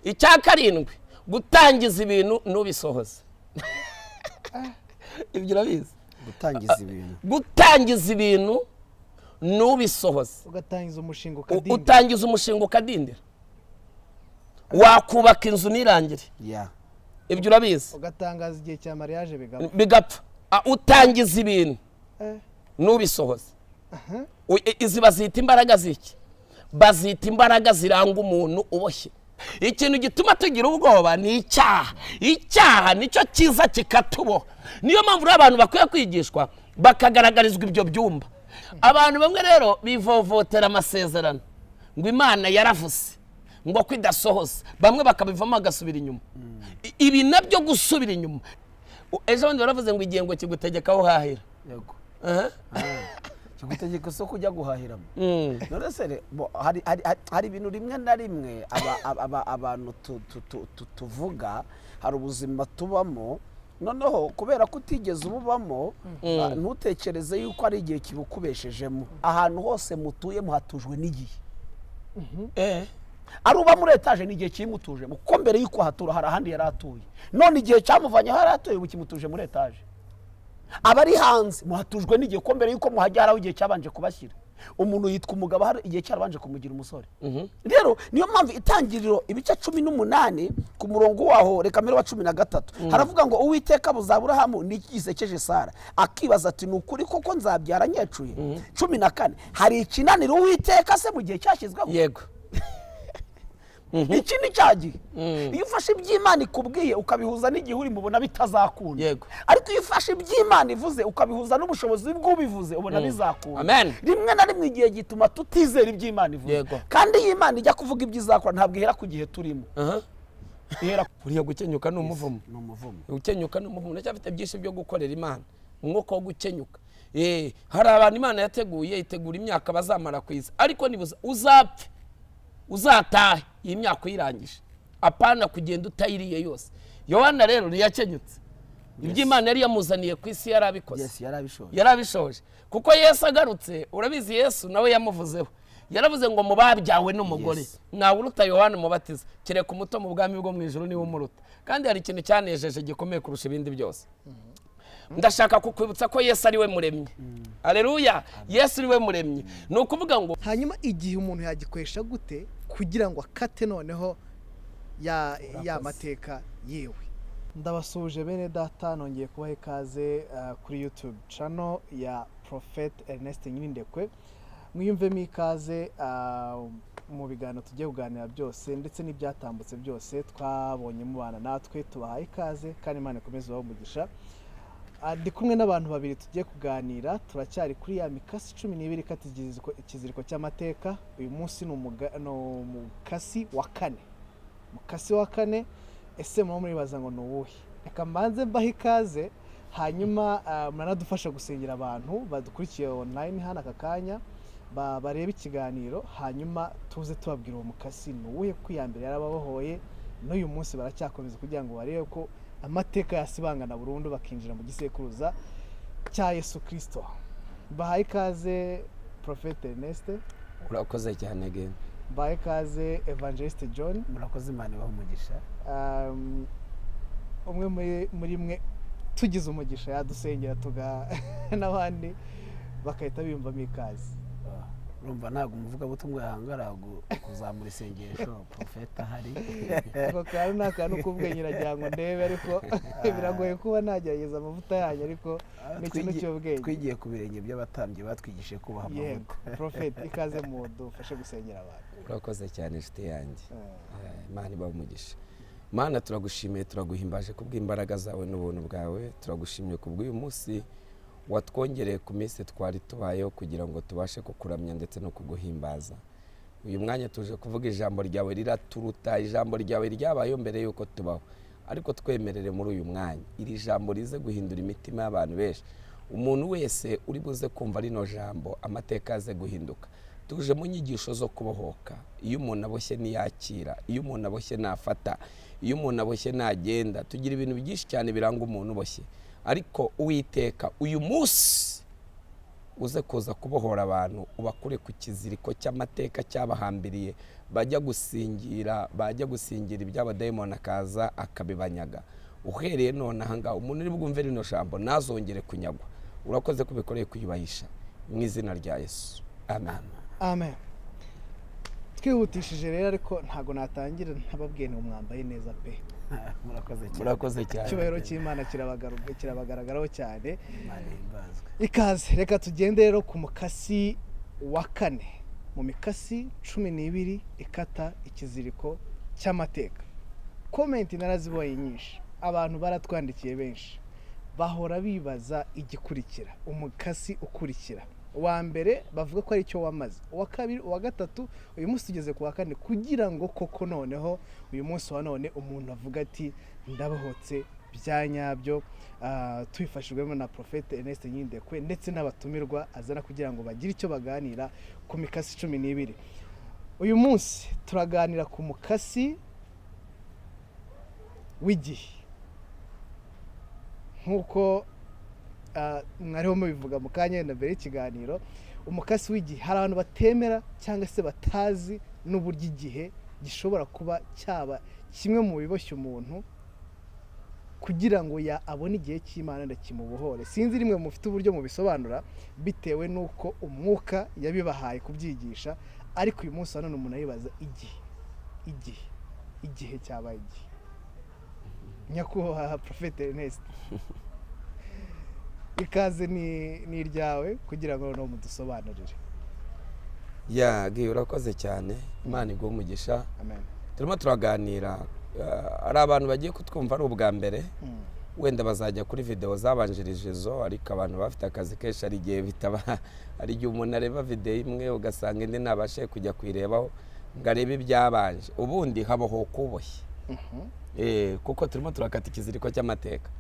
Icya karindwi, gutangiza ibintu ntubisohoze. Ibyo urabizi? Gutangiza ibintu. Gutangiza ibintu ntubisohoze. Ugatangiza umushinga ukadindira. Utangiza umushinga ukadindira, wakubaka inzu ntirangire. Ibyo urabizi? Ugatangaza igihe cya mariage bigapfa. Bigapfa. Utangiza ibintu ntubisohoze. Izi bazita imbaraga ziki? Bazita imbaraga ziranga umuntu uboshye. Ikintu gituma tugira ubwoba ni icyaha. Icyaha nicyo cyiza kikatuboha. Niyo mpamvu rero abantu bakwiye kwigishwa, bakagaragarizwa ibyo byumba. Abantu bamwe rero bivovotera amasezerano ngo Imana yaravuze ngo ko idasohoza, bamwe bakabivamo bagasubira inyuma. Ibi nabyo gusubira inyuma. Ejo bundi baravuze ngo igihe ngo kigutegeka aho uhahira. Yego. Aha. Kigutegeka isoko ujya guhahiramo. None se hari ibintu rimwe na rimwe abantu tuvuga, hari ubuzima tubamo, noneho kubera ko utigeze ububamo, ntutekereze yuko ari igihe kibukubeshejemo. Ahantu hose mutuye muhatujwe n'igihe. Ari uba muri etaje ni igihe kimutujemo, kuko mbere y'uko ahatura hari ahandi yari atuye, none igihe cyamuvanye aho yari atuye ubu kimutuje muri etaje. Abari hanze muhatujwe n'igihe, kuko mbere y'uko muhajya hari aho igihe cyabanje kubashyira. Umuntu yitwa umugabo hari igihe cyarabanje kumugira umusore. Rero niyo mpamvu Itangiriro ibice 18 ku murongo waho, reka mbere wa 13, haravuga ngo: "Uwiteka abuza Aburahamu n'iki gisekeje Sara, akibaza ati: 'Ni ukuri koko nzabyara nkecuye?'" 14: "Hari ikinanira Uwiteka se mu gihe cyashyizweho?" Iki ni cya gihe. Iyo ufashe iby'Imana ikubwiye ukabihuza n'igihe uri, mubona bitazakunda. Ariko iyo ufashe iby'Imana ivuze ukabihuza n'ubushobozi bw'ubivuze, ubona bizakunda. Amen. Rimwe na rimwe igihe gituma tutizera iby'Imana ivuze. Kandi iyo Imana ijya kuvuga ibyo izakora, ntabwo ihera ku gihe turimo, ihera Buriya gukenyuka ni umuvumo. Ni umuvumo. Gukenyuka ni umuvumo. Ndacyafite byinshi byo gukorera Imana. Umwuka wo gukenyuka. Hari abantu Imana yateguye, itegura imyaka bazamara ku isi, ariko nibuza uzapfe uzatahe iyi myaka uyirangije, apana kugenda utayiriye yose. Yohana rero ntiyakenyutse. Ibyo Imana yari yamuzaniye ku isi yarabikoze. Yes, yarabishoje. Yarabishoje, kuko Yesu agarutse, urabizi, Yesu nawe yamuvuzeho, yaravuze ngo: "Mu babyawe n'umugore ntawe uruta Yohana Umubatiza, kereka umuto mu bwami bwo mu ijuru niwe umuruta." Kandi hari ikintu cyanejeje gikomeye kurusha ibindi byose. Ndashaka kukwibutsa ko Yesu ari we muremyi. Aleluya! Yesu ari we muremyi, ni ukuvuga ngo Hanyuma igihe umuntu yagikoresha gute kugira ngo akate noneho ya mateka yiwe? Ndabasuhuje bene data, nongeye kubaha ikaze kuri YouTube channel ya Prophet Ernest Nyirindekwe. Mwiyumvemo ikaze mu biganiro tugiye kuganira byose ndetse n'ibyatambutse byose twabonye mubana natwe. Tubahaye ikaze kandi Imana ikomeze ibahe umugisha. Ndi kumwe n'abantu babiri tugiye kuganira. Turacyari kuri ya mikasi 12 ikata ikiziriko cy'amateka. Uyu munsi ni umukasi wa kane. Mukasi wa kane, ese muba muribaza ngo ni uwuhe? Reka mbanze mbahe ikaze, hanyuma muranadufasha gusengera abantu badukurikiye online hano aka kanya, barebe ikiganiro, hanyuma tuze tubabwira uwo mukasi ni uwuhe, kuko iya mbere yarababohoye, n'uyu munsi baracyakomeza kugira ngo barebe ko amateka yasibangana burundu, bakinjira mu gisekuruza cya Yesu Kirisito. Bahaye ikaze Prophet Ernest. Urakoze cyane ge. Bahaye ikaze Evangeliste John. Murakoze, Imana ibahe umugisha. Umwe muri mwe tugize umugisha yadusengera tuga n'abandi bagahita biyumvamo ikaze. Urumva ntabwo umuvugabutumwa yahangara kuzamura isengesho profeta ahari. Ako kantu ni akantu k'ubwenge, nagira ngo ndebe, ariko biragoye kuba nagerageza amavuta yanyu, ariko ni ikintu cy'ubwenge. Twigiye ku birenge by'abatambyi batwigishije kubaha amavuta. Prophet, ikaze mu dufashe gusengera abantu. Urakoze cyane, inshuti yanjye. Imana ibahe umugisha. Mana, turagushimiye, turaguhimbaje kubw'imbaraga zawe n'ubuntu bwawe. Turagushimiye kubw'uyu munsi watwongereye ku minsi twari tubayeho, kugira ngo tubashe kukuramya ndetse no kuguhimbaza. Uyu mwanya tuje kuvuga ijambo ryawe. Riraturuta. Ijambo ryawe ryabayeho mbere y'uko tubaho, ariko twemerere muri uyu mwanya iri jambo rize guhindura imitima y'abantu benshi. Umuntu wese uri buze kumva rino jambo, amateka aze guhinduka. Tuje mu nyigisho zo kubohoka. Iyo umuntu aboshye ntiyakira, iyo umuntu aboshye ntafata, iyo umuntu aboshye ntagenda. Tugira ibintu byinshi cyane biranga umuntu uboshye, ariko Uwiteka, uyu munsi Uze kuza kubohora abantu, ubakure ku kiziriko cy'amateka cyabahambiriye, bajya gusingira, bajya gusingira iby'abadayimoni akaza akabibanyaga. Uhereye none aha ngaha, umuntu uri bwumve rino jambo ntazongere kunyagwa. Urakoze ko ubikoreye kwiyubahisha, mu izina rya Yesu, amen. Amen. Twihutishije rero, ariko ntabwo natangira ntababwiye ngo mwambaye neza pe. Murakoze cyane. Murakoze cyane. Icyubahiro cy'Imana kirabagaragaraho cyane. Imana ihimbazwe. Ikaze. Reka tugende rero ku mukasi wa kane mu mikasi 12 ikata ikiziriko cy'amateka. Comment narazibonye nyinshi, abantu baratwandikiye benshi, bahora bibaza igikurikira, umukasi ukurikira. Uwa mbere bavuga ko ari cyo wamaze, uwa kabiri, uwa gatatu, uyu munsi tugeze ku wa kane, kugira ngo koko noneho uyu munsi wa none umuntu avuga ati ndabohotse bya nyabyo, tubifashijwemo na Prophète Ernest Nyindekwe ndetse n'abatumirwa azana kugira ngo bagire icyo baganira ku mikasi 12. Uyu munsi turaganira ku mukasi w'igihe, nk'uko mwariho mubivuga mu kanya na mbere y'ikiganiro. Umukasi w'igihe, hari abantu batemera cyangwa se batazi n'uburyo igihe gishobora kuba cyaba kimwe mu biboshye umuntu kugira ngo ya abone igihe cy'Imana ndakimubohore. Sinzi rimwe mufite uburyo mubisobanura bitewe n'uko umwuka yabibahaye kubyigisha, ariko uyu munsi wa none umuntu ayibaza igihe, igihe, igihe cyabaye igihe. Nyakubahwa Prophète Ernest, ikaze ni iryawe kugira ngo noneho mudusobanurire. Ya Gihe, urakoze cyane, Imana iguhe umugisha. Amen. Turimo turaganira, hari abantu bagiye kutwumva ari ubwa mbere, wenda bazajya kuri videwo zabanjirije izo, ariko abantu bafite akazi kenshi, hari igihe bitaba, hari igihe umuntu areba videwo imwe ugasanga indi ntabashe kujya kuyirebaho ngo arebe ibyabanje. Ubundi habaho kuboshye, kuko turimo turakata ikiziriko cy'amateka.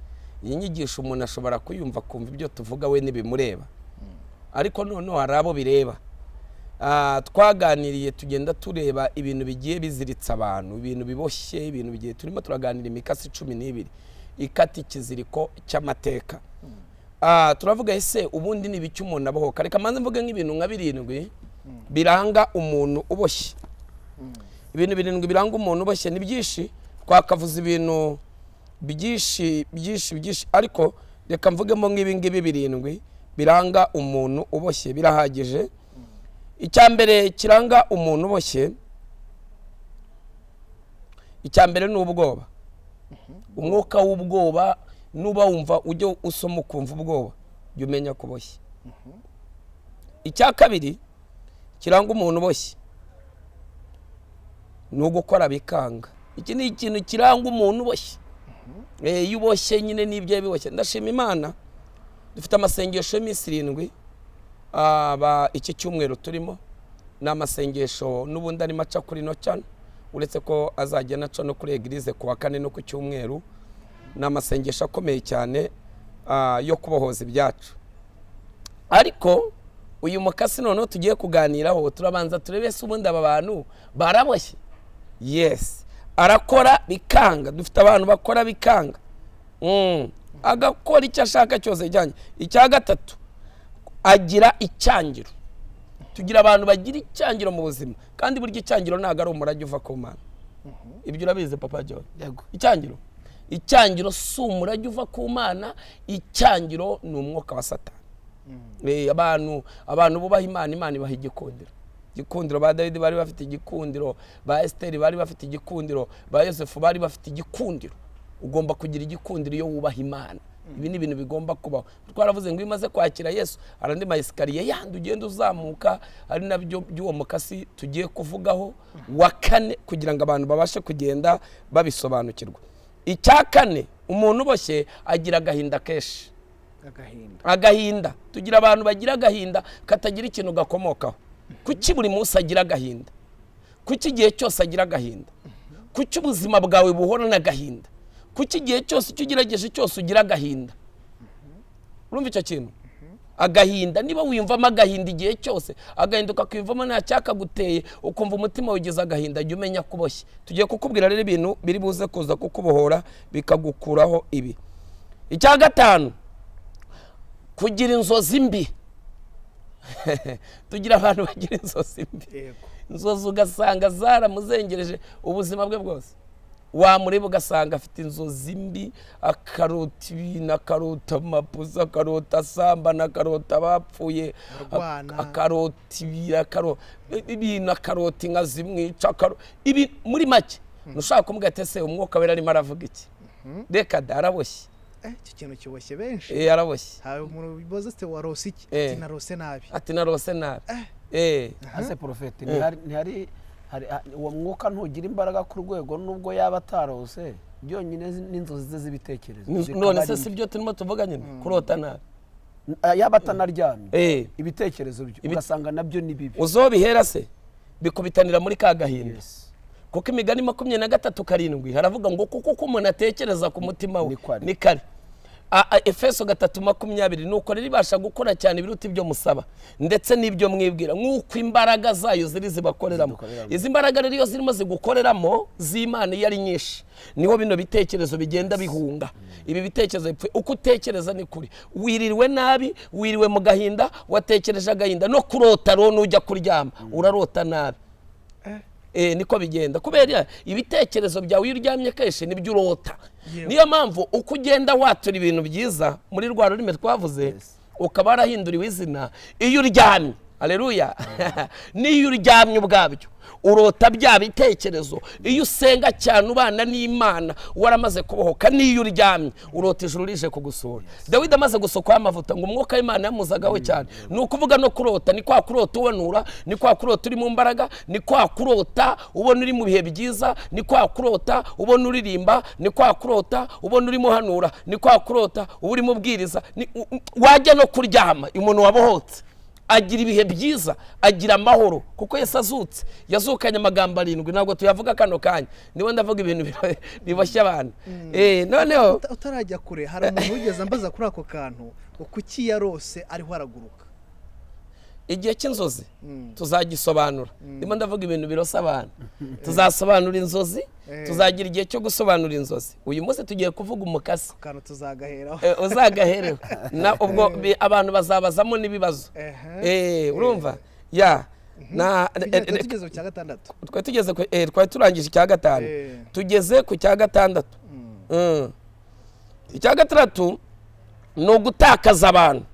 Iyi nyigisho umuntu ashobora kuyumva akumva ibyo tuvuga we ntibimureba, ariko noneho hari abo bireba. Twaganiriye tugenda tureba ibintu bigiye biziritse abantu, ibintu biboshye, ibintu bigiye. Turimo turaganira imikasi 12 ikata ikiziriko cy'amateka. Turavuga ese ubundi ni ibiki umuntu abohoka? Reka manze mvuge nk'ibintu nka birindwi biranga umuntu uboshye. Ibintu birindwi biranga umuntu uboshye ni byinshi, twakavuza ibintu byinshi byinshi byinshi, ariko reka mvugemo nk'ibi ngibi birindwi biranga umuntu uboshye, birahagije. Icya mbere kiranga umuntu uboshye, icya mbere ni ubwoba, umwuka w'ubwoba. Nuba wumva ujya usoma ukumva ubwoba, jya umenya ko uboshye. Icya kabiri kiranga umuntu uboshye ni ugukora bikanga. Iki ni ikintu kiranga umuntu uboshye. Iyo uboshye nyine n'ibyo biboshye. Ndashima Imana, dufite amasengesho y'iminsi 7. Iki cyumweru turimo ni amasengesho n'ubundi arimo aca kuri ino channel, uretse ko azajya anaca no kuri église ku wa kane no ku cyumweru. Ni amasengesho akomeye cyane yo kubohoza ibyacu. Ariko uyu mukasi noneho tugiye kuganiraho, turabanza turebe se ubundi aba bantu baraboshye. Yes, arakora bikanga. Dufite abantu bakora bikanga, agakora icyo ashaka cyose cyane. Icya gatatu, agira icyangiro. Tugira abantu bagira icyangiro mu buzima, kandi burya icyangiro ntabwo ari umurage uva ku Mana. Ibyo urabizi, Papa John? Yego. Icyangiro si umurage uva ku Mana, icyangiro ni umwuka wa Satani. Abantu bubaha Imana, Imana ibaha igikundiro. Igikundiro, ba Dawidi bari bafite igikundiro, ba Esiteri bari bafite igikundiro, ba Yosefu bari bafite igikundiro. Ugomba kugira igikundiro iyo wubaha Imana. Ibi ni ibintu bigomba kubaho. Twaravuze ngo iyo umaze kwakira Yesu, hari andi ma escalier yandi ugenda uzamuka, ari nabyo by'uwo mukasi tugiye kuvugaho wa kane, kugira ngo abantu babashe kugenda babisobanukirwa. Icya kane, umuntu uboshye agira agahinda kenshi. Agahinda. Agahinda. Tugira abantu bagira agahinda katagira ikintu gakomokaho. Kuki buri munsi agira agahinda? Kuki igihe cyose agira agahinda? Kuki ubuzima bwawe buhorana agahinda? Kuki igihe cyose icyo ugerageje cyose ugira agahinda? Urumva icyo kintu? Agahinda, niba wiyumvamo agahinda igihe cyose, agahinda ukakwiyumvamo nta cyakaguteye, ukumva umutima wigize agahinda, jya umenya ko uboshye. Tugiye kukubwira rero ibintu biri buze kuza kukubohora bikagukuraho ibi. Icya gatanu, kugira inzozi mbi. Tugira abantu bagira inzozi mbi. Inzozi ugasanga zaramuzengereje ubuzima bwe bwose. Wamureba ugasanga afite inzozi mbi, akarota ibintu, akarota amapusi, akarota asambana, akarota abapfuye, Arwana. akarota ibintu, akarota inka zimwica, ibi muri make ntushaka kumubwira ati: "Ese Umwuka Wera arimo aravuga iki?" Reka da, araboshye. Icyo kintu kiboshye benshi. Araboshye. Hari umuntu bibaza ati: "Warose iki?" Ati: "Narose nabi." Ati: "Narose nabi." Ase porofeti, ntihari hari uwo mwuka ntugira imbaraga ku rwego nubwo yaba atarose, byonyine n'inzozi ze z'ibitekerezo zikaba None ari se mbi. si byo turimo tuvuga nyine, kurota nabi? Yaba atanaryamye, ibitekerezo byo ugasanga nabyo ni bibi. Uzobihera se bikubitanira muri ka gahinda. Kuko Imigani 23:7 haravuga ngo: "Kuko uko umuntu atekereza ku mutima we Niko ari." ni kare." Efeso 3:20: "Nuko rero ibasha gukora cyane ibiruta ibyo musaba ndetse n'ibyo mwibwira, nk'uko imbaraga zayo ziri zibakoreramo." Zidukoreramo. Izi mbaraga rero iyo zirimo zigukoreramo z'Imana, iyo ari nyinshi, niho bino bitekerezo bigenda bihunga. Ibi bitekerezo bipfuye, uko utekereza ni kuri. Wiriwe nabi, wiriwe mu gahinda, watekereje agahinda, no kurota rero nujya kuryama urarota nabi. Niko bigenda kubera ibitekerezo byawe. Iyo uryamye kenshi nibyo urota. Niyo mpamvu uko ugenda watura ibintu byiza muri rwa rurimi twavuze, ukaba warahinduriwe izina, iyo uryamye, aleluya, n'iyo uryamye ubwabyo urota bya bitekerezo. Iyo usenga cyane, ubana n'Imana, waramaze kubohoka, n'iyo uryamye urota ijuru rije kugusura. Dawidi amaze gusukwaho amavuta, ngo umwuka w'Imana yamuzagaho cyane. Ni ukuvuga no kurota ni kwa kurota ubonura, ni kwa kurota uri mu mbaraga, ni kwa kurota ubona uri mu bihe byiza, ni kwa kurota ubona uririmba, ni kwa kurota ubona urimo uhanura, ni kwa kurota uba urimo ubwiriza. Wajya no kuryama, umuntu wabohotse agira ibihe byiza, agira amahoro, kuko Yesu azutse yazukanye amagambo arindwi. Ntabwo tuyavuga kano kanya, niba ndavuga ibintu biboshye abantu. Noneho Utarajya kure, hari umuntu wigeze ambaza kuri ako kantu ngo kuki yarose ariho araguruka. Igihe cy'inzozi tuzagisobanura. Ndimo ndavuga ibintu birosa abantu. Tuzasobanura inzozi. Tuzagira igihe cyo gusobanura inzozi. Uyu munsi tugiye kuvuga umukasi. Ako kantu tuzagaheraho. Uzagahereho na ubwo abantu bazabazamo n'ibibazo. Urumva ya na Tugeze ku cya gatandatu. Twari tugeze twari turangije icya gatanu. Tugeze ku cya gatandatu. Icya gatandatu ni ugutakaza abantu.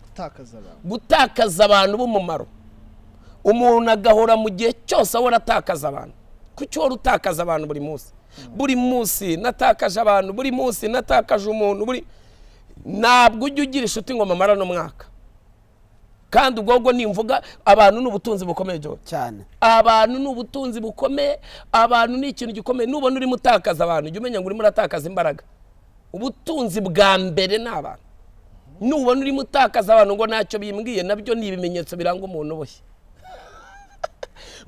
Gutakaza abantu. Gutakaza abantu b'umumaro. Umuntu agahora mu gihe cyose ahora atakaza abantu. Kuki uhora utakaza abantu buri munsi? Buri munsi natakaje abantu, buri munsi natakaje umuntu, buri ntabwo ujya ugira inshuti ngo mamara n'umwaka. Kandi ubwo bwo nimvuga abantu ni ubutunzi bukomeye, John. Cyane. Abantu ni ubutunzi bukomeye, abantu ni ikintu gikomeye. Nubona urimo utakaza abantu, jya umenya ngo urimo uratakaza imbaraga. Ubutunzi bwa mbere ni abantu. Nubona urimo utakaza abantu ngo ntacyo bimbwiye, nabyo ni ibimenyetso biranga umuntu uboshye.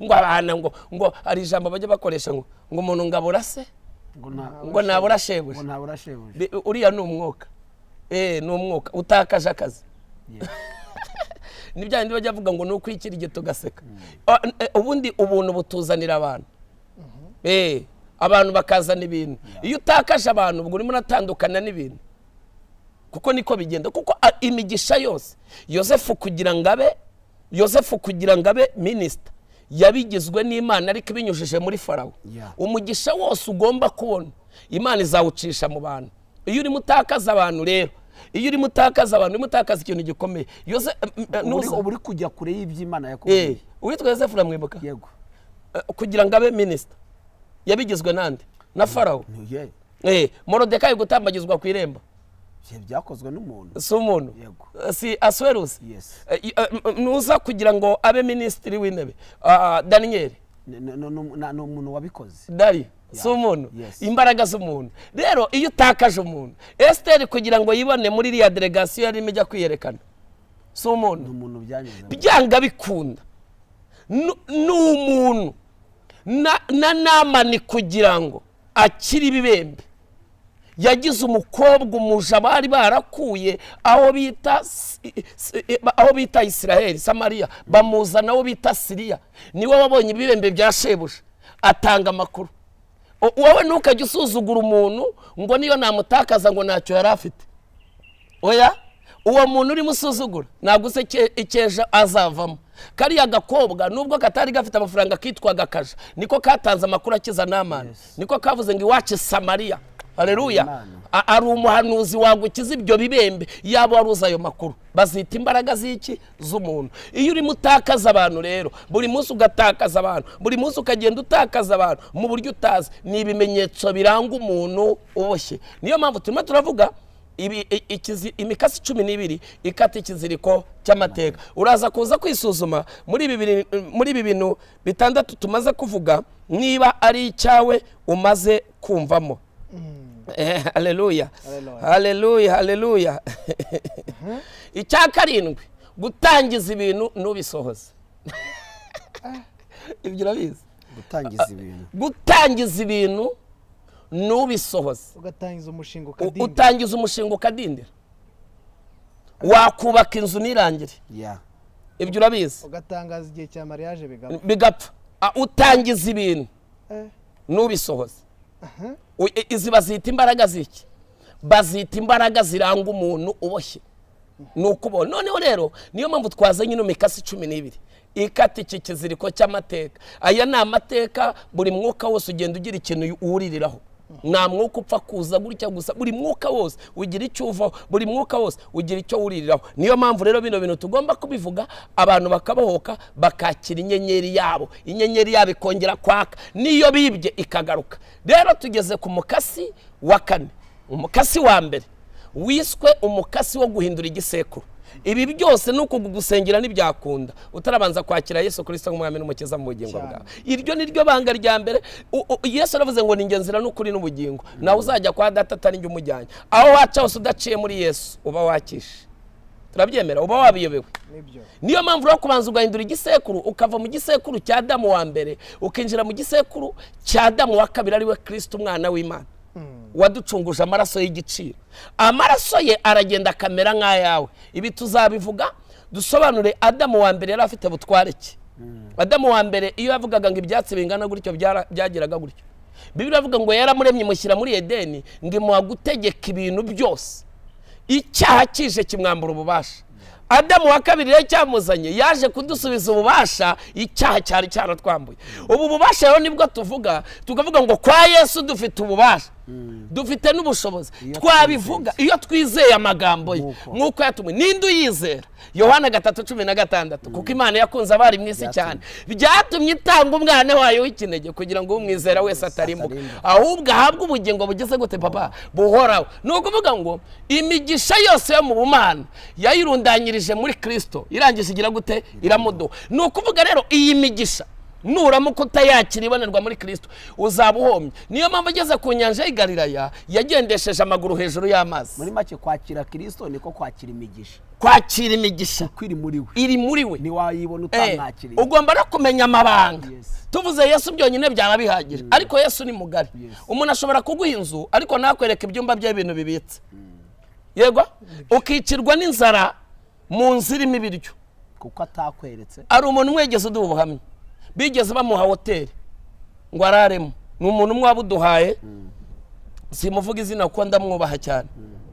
Ngo abana ngo hari ijambo bajya bakoresha ngo umuntu ngo abura se, ngo nta ngo nabura shebuja. Ngo ntabura shebuja. Uriya ni umwuka, ni umwuka utakaje akazi. Ni bya bindi bajya bavuga ngo ni ukwikirigita ugaseka. Ubundi ubuntu butuzanira abantu, abantu bakazana ibintu. Iyo utakaje abantu, ubwo urimo uratandukana n'ibintu, kuko niko bigenda. Kuko imigisha yose, Yosefu kugira ngo abe minisita yabigizwe n'Imana, ariko ibinyujije muri Farawo. Umugisha wose ugomba kubona, Imana izawucisha mu bantu. Iyo urimo utakaza abantu rero, iyo urimo utakaza abantu, urimo utakaza ikintu gikomeye. Uba uri kujya kure y'iby'Imana yakubwiye. Uwitwa Yosefu uramwibuka? Yego. Kugira ngo abe minisita yabigizwe nande? Na Farawo. Ye. Morodekayi gutambagizwa ku irembo, Ibyo byakozwe n'umuntu. Si umuntu? Yego. Si Asuwerusi? Yes. Nuza kugira ngo abe minisitiri w'intebe, Daniyeli? Ni umuntu wabikoze. Dari si umuntu? Yes. Imbaraga z'umuntu. Rero iyo utakaje umuntu, Esiteri kugira ngo yibone muri iriya delegasiyo yarimo ijya kwiyerekana, si umuntu? Ni umuntu byanyuzemo. Byanga bikunda ni umuntu. Na Namani kugira ngo akire ibibembe yagize umukobwa umuja bari barakuye aho bita Isiraheli, Samariya, bamuzana aho bita Siriya. Niwe wabonye ibibembe bya shebuja atanga amakuru. Wowe ntukajye usuzugura umuntu ngo niyo namutakaza ngo ntacyo yari afite. Oya. Uwo muntu urimo usuzugura ntabwo uzi icyejo azavamo. Kariya gakobwa nubwo katari gafite amafaranga kitwaga Kaja, niko katanze amakuru akiza Namani, niko kavuze ngo iwacu Samariya, haleluya, Imana. Ari umuhanuzi wagukiza ibyo bibembe. Yaba wari uzi ayo makuru, bazita imbaraga z'iki? Z'umuntu. Iyo urimo utakaza abantu rero, buri munsi ugatakaza abantu, buri munsi ukagenda utakaza abantu mu buryo utazi, ni ibimenyetso biranga umuntu uboshye. Niyo mpamvu turimo turavuga imikasi 12 ikata ikiziriko cy'amateka. Uraza kuza kwisuzuma muri ibi bintu 6 tumaze kuvuga, niba ari icyawe umaze kumvamo. Haleluya. Haleluya. Haleluya, haleluya. Icya karindwi, gutangiza ibintu ntubisohoze. Ibyo urabizi? Gutangiza ibintu. Gutangiza ibintu ntubisohoze. Ugatangiza umushinga ukadindira. Utangiza umushinga ukadindira, wakubaka inzu ntirangire. Ibyo urabizi? Ugatangaza igihe cya mariage bigapfa. Bigapfa. Utangiza ibintu ntubisohoze. Izi bazita imbaraga ziki? Bazita imbaraga ziranga umuntu uboshye. Ni ukubona. Noneho rero niyo mpamvu twazanye ino mikasi 12 ikata iki kiziriko cy'amateka. Aya ni amateka, buri mwuka wose ugenda ugira ikintu wuririraho. Nta mwuka upfa kuza gutya gusa, buri mwuka wose ugira icyo uvaho, buri mwuka wose ugira icyo wuririraho. Niyo mpamvu rero bino bintu tugomba kubivuga, abantu bakabohoka, bakakira inyenyeri yabo, inyenyeri yabo ikongera kwaka, niyo bibye ikagaruka. Rero tugeze ku mukasi wa kane. Umukasi wa mbere wiswe umukasi wo guhindura igisekuru. Ibi byose ni ukugusengera ntibyakunda utarabanza kwakira Yesu Kristo nk'umwami n'umukiza mu bugingo bwawe. Iryo ni ryo banga rya mbere. Yesu aravuze ngo ni njye nzira n'ukuri n'ubugingo, nawe uzajya kwa data atari njye umujyanye. Aho waca hose udaciye muri Yesu uba wakishe. Turabyemera, uba wabiyobewe. Nibyo. Niyo mpamvu rero kubanza ugahindura igisekuru, ukava mu gisekuru cya Adamu wa mbere ukinjira mu gisekuru cya Adamu wa kabiri, ari we Kristo umwana w'Imana waducunguje amaraso y'igiciro. Amaraso ye aragenda akamera nk'ayawe. Ibi tuzabivuga dusobanure. Adamu wa mbere yari afite butware ki? Adamu wa mbere iyo yavugaga ngo ibyatsi bingana gutyo byageraga gutyo. Bibiliya iravuga ngo yaramuremye imushyira muri Edeni ngo imuha gutegeka ibintu byose. Icyaha kije kimwambura ububasha. Adamu wa kabiri rero cyamuzanye, yaje kudusubiza ububasha icyaha cyari cyaratwambuye. Ubu bubasha rero nibwo tuvuga, tukavuga ngo kwa Yesu dufite ububasha, dufite n'ubushobozi. Twabivuga iyo twizeye amagambo ye nk'uko yatumwe. Ninde uyizera? Yohana 3:16. Kuko Imana yakunze abari mu isi cyane, byatumye itanga umwana wayo w'ikinege kugira ngo umwizera wese atarimbuka, ahubwo ahabwe ubugingo bugeze gute papa? Buhoraho. Ni ukuvuga ngo imigisha yose yo mu bumana yayirundanyirije muri Kristo, irangije igira gute? Iramuduha. Ni ukuvuga rero iyi migisha nuramuka utayakira ibonerwa muri Kristo uzaba uhombye. Niyo mpamvu ageze ku nyanja y'i Galilaya yagendesheje amaguru hejuru y'amazi. Muri make kwakira Kristo niko kwakira imigisha. Kwakira imigisha kuko iri muri we. Iri muri we. Ntiwayibona utamwakiriye. Ugomba no kumenya amabanga. Tuvuze Yesu byonyine byaba bihagije, ariko Yesu ni mugari. Umuntu ashobora kuguha inzu ariko ntakwereke ibyumba bye ibintu bibitse. Yego, ukicirwa n'inzara mu nzu irimo ibiryo kuko atakweretse. Ari umuntu umwegeze uduha ubuhamya, bigeze bamuha hoteli ngo araremo. Ni umuntu umwe wabuduhaye, simuvuga izina kuko ndamwubaha cyane.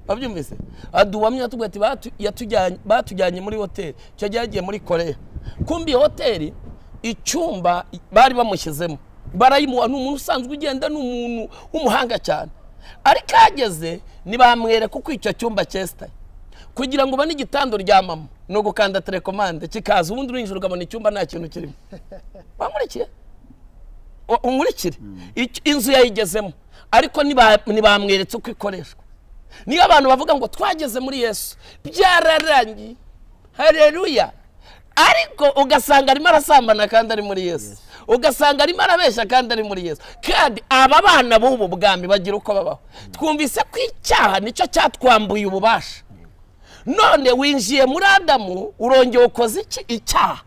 Babyumvise? Aduhamya atubwira ati batujyanye muri hoteli, icyo gihe yagiye muri Korea. Kumbi hoteli icyumba bari bamushyizemo barayimuha, ni umuntu usanzwe ugenda, ni umuntu w'umuhanga cyane, ariko ahageze ntibamwereka uko icyo cyumba cyesitaye. Kugira ngo ubone igitanda uryamamo ni ugukanda telekomande kikaza, ubundi urinjira ukabona icyumba nta kintu kirimo. Bamurikiye, unkurikire. Inzu yayigezemo ariko ntibamweretse uko ikoreshwa. Niyo abantu bavuga ngo twageze muri Yesu byararangiye, haleluya, ariko ugasanga arimo arasambana kandi ari muri Yesu, ugasanga arimo arabeshya kandi ari muri Yesu. Kandi aba bana b'ubu bwami bagira uko babaho. Twumvise ko icyaha nicyo cyatwambuye ububasha. None winjiye muri Adamu urongeye ukoze iki? Icyaha.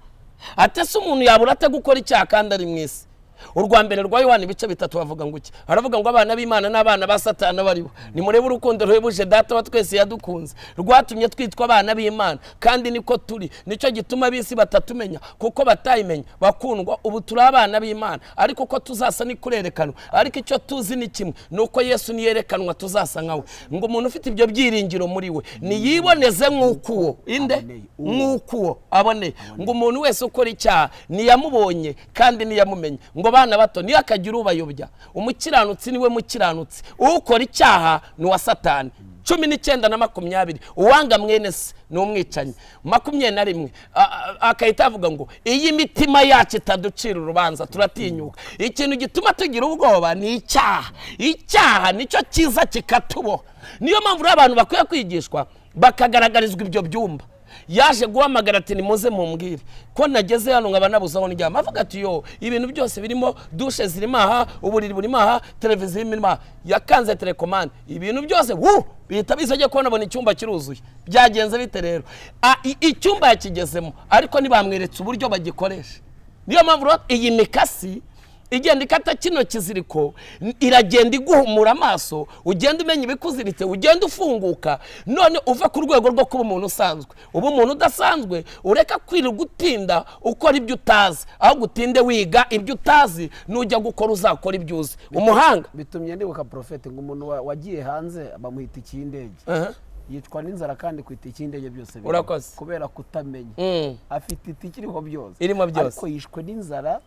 Ate se umuntu yabura ate gukora icyaha kandi ari mu isi? Urwa mbere rwa Yohana ibice 3 bavuga ngo iki? Haravuga ngo abana b'Imana n'abana ba Satani baribo. Nimurebe urukundo ruhebuje Data wa twese yadukunze, rwatumye twitwa abana b'Imana, kandi niko turi. Nicyo gituma ab'isi batatumenya, kuko batayimenya. Bakundwa, ubu turi abana b'Imana, ariko uko tuzasa ni kurerekanwa. Ariko icyo tuzi ni kimwe, ni uko Yesu niyerekanwa tuzasa nkawe. Ngo umuntu ufite ibyo byiringiro muri we niyiboneze nk'uko uwo inde nk'uko uwo aboneye. Ngo umuntu wese ukora icyaha ntiyamubonye kandi ntiyamumenye. Ngo bana bato, ntihakagire ubayobya, umukiranutsi niwe mukiranutsi, ukora icyaha ni uwa Satani. 19 na 20, uwanga mwene se ni umwicanyi. 21 akahita avuga ngo iyi mitima yacu itaducira urubanza turatinyuka. Ikintu gituma tugira ubwoba ni icyaha. Icyaha nicyo cyiza kikatuboha. Niyo mpamvu rero abantu bakwiye kwigishwa bakagaragarizwa ibyo byumba. Yaje guhamagara ati nimuze mumbwire ko nageze hano nkaba nabuze aho ndyama. Avuga ati yo ibintu byose birimo, dushe zirimo aha, uburiri burimo aha, televiziyo irimo aha. Yakanze telekomande, ibintu byose bihita biza. Ajya kubona abona icyumba kiruzuye. Byagenze bite rero? Icyumba yakigezemo, ariko ntibamweretse uburyo bagikoresha. Niyo mpamvu rero iyi mikasi igenda ikata kino kiziriko, iragenda iguhumura amaso, ugenda umenya ibikuziritse, ugenda ufunguka, none uva ku rwego rwo kuba umuntu usanzwe uba umuntu udasanzwe. Ureka kwirirwa utinda ukora ibyo utazi, aho gutinde wiga ibyo utazi, nujya gukora uzakora ibyo uzi. Umuhanga bitumye ndibuka Profete, ngo umuntu wagiye hanze bamuhita ikindege, yicwa n'inzara kandi ku itike y'indege byose Urakoze. kubera kutamenya. Afite itike iriho byose, irimo byose, ariko yishwe n'inzara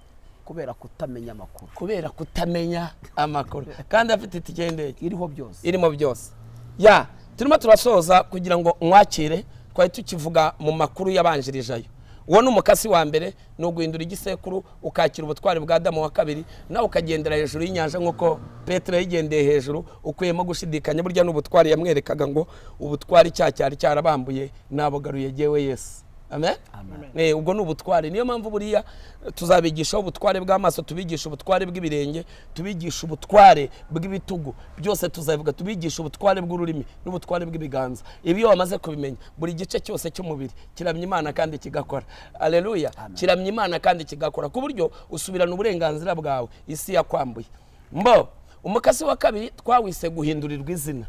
kubera kutamenya amakuru. Kubera kutamenya amakuru, kandi afite itike y'indege iriho byose, irimo byose. Ya turimo turasoza kugira ngo mwakire, twari tukivuga mu makuru yabanjirije ayo. Uwo ni umukasi wa mbere, ni uguhindura igisekuru ukakira ubutwari bwa Adamu wa kabiri, nawe ukagendera hejuru y'inyanja nk'uko Petero yigendeye hejuru, ukuyemo gushidikanya. Burya n'ubutwari yamwerekaga ngo ubutwari cya cyari cyarabambuye nabugaruye jyewe Yesu. Amen. Ubwo ni ubutwari. Niyo mpamvu buriya tuzabigisha ubutware bw'amaso, tubigisha ubutware bw'ibirenge, tubigisha ubutware bw'ibitugu, byose tuzabivuga, tubigisha ubutware bw'ururimi n'ubutware bw'ibiganza. Ibi iyo wamaze kubimenya, buri gice cyose cy'umubiri kiramya Imana kandi kigakora. Aleluya. Kiramya Imana kandi kigakora, ku buryo usubirana uburenganzira bwawe isi yakwambuye. Mbo umukasi wa kabiri twawise guhindurirwa izina.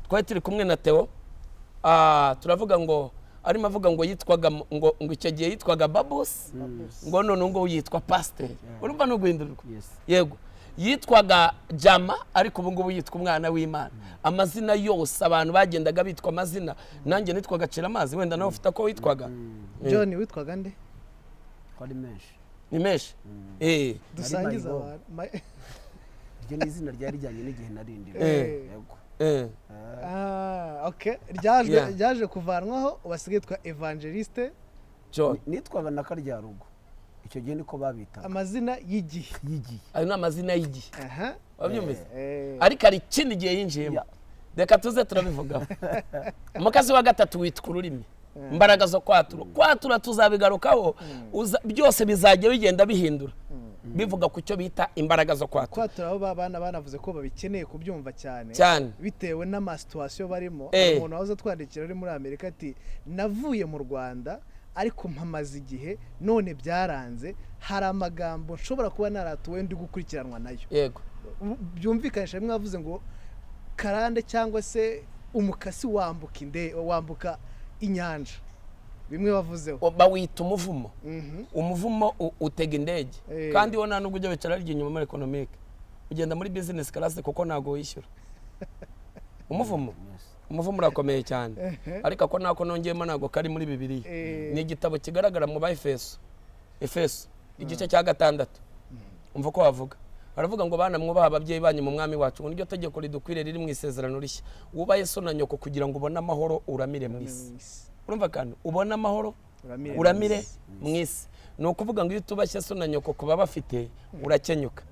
Twari turi kumwe na Theo, turavuga ngo arimo avuga ngo yitwaga ngo icyo gihe yitwaga Babus, ngo none ngo yitwa Pasiteri. Urumva no guhindurirwa. Yego, yitwaga Jama, ariko ubu ngubu yitwa umwana w'Imana. Amazina yose abantu bagendaga bitwa amazina. Nanjye nitwaga Cira amazi, wenda nawe ufite ko witwaga John. Witwaga nde? Ari menshi. Ni menshi. Dusangiza abantu. Iryo ni izina ryari rijyanye n'igihe narindi. Yego. Ryaje kuvanwaho, basigaye yitwa Evangeliste John. Nitwaga na Karyarugo icyo gihe, niko babitaga. Amazina y'igihe. Y'igihe. Ayo ni amazina y'igihe, wabyumvise? Ariko hari ikindi gihe yinjiyemo, reka tuze turabivugaho. Umukasi wa gatatu witwa ururimi, imbaraga zo kwatura. Kwatura tuzabigarukaho, byose bizajya bigenda bihindura, bivuga ku cyo bita imbaraga zo kwatura. Kwatura aho bana banavuze ko babikeneye kubyumva cyane cyane, bitewe n'amasituwasiyo barimo. Umuntu wahoze atwandikira uri muri Amerika ati navuye mu Rwanda ariko mpamaze igihe none byaranze, hari amagambo nshobora kuba naratuwe ndi gukurikiranwa nayo. Yego. Byumvikanisha bimwe bavuze ngo karande cyangwa se umukasi wambuka inde wambuka inyanja, bimwe bavuzeho bawita umuvumo. Umuvumo utega indege, kandi wo nta nubwo ujya wicara arya inyuma muri economic, ugenda muri business class kuko ntabwo wishyura. Umuvumo, umuvumo urakomeye cyane, ariko ako nako nongeyemo ntabwo kari muri Bibiliya. Ni igitabo kigaragara mu ba Efeso, Efeso igice cya 6. Umva uko bavuga, baravuga ngo bana mwubaha ababyeyi banyu mu mwami wacu, ngo niryo tegeko ridukwiriye riri mu isezerano rishya. Wubahe so na nyoko kugira ngo ubone amahoro uramire mu isi. Urumva kandi ubone amahoro uramire mu isi. Ni ukuvuga ngo iyo utubashye so na nyoko kuba bafite, urakenyuka.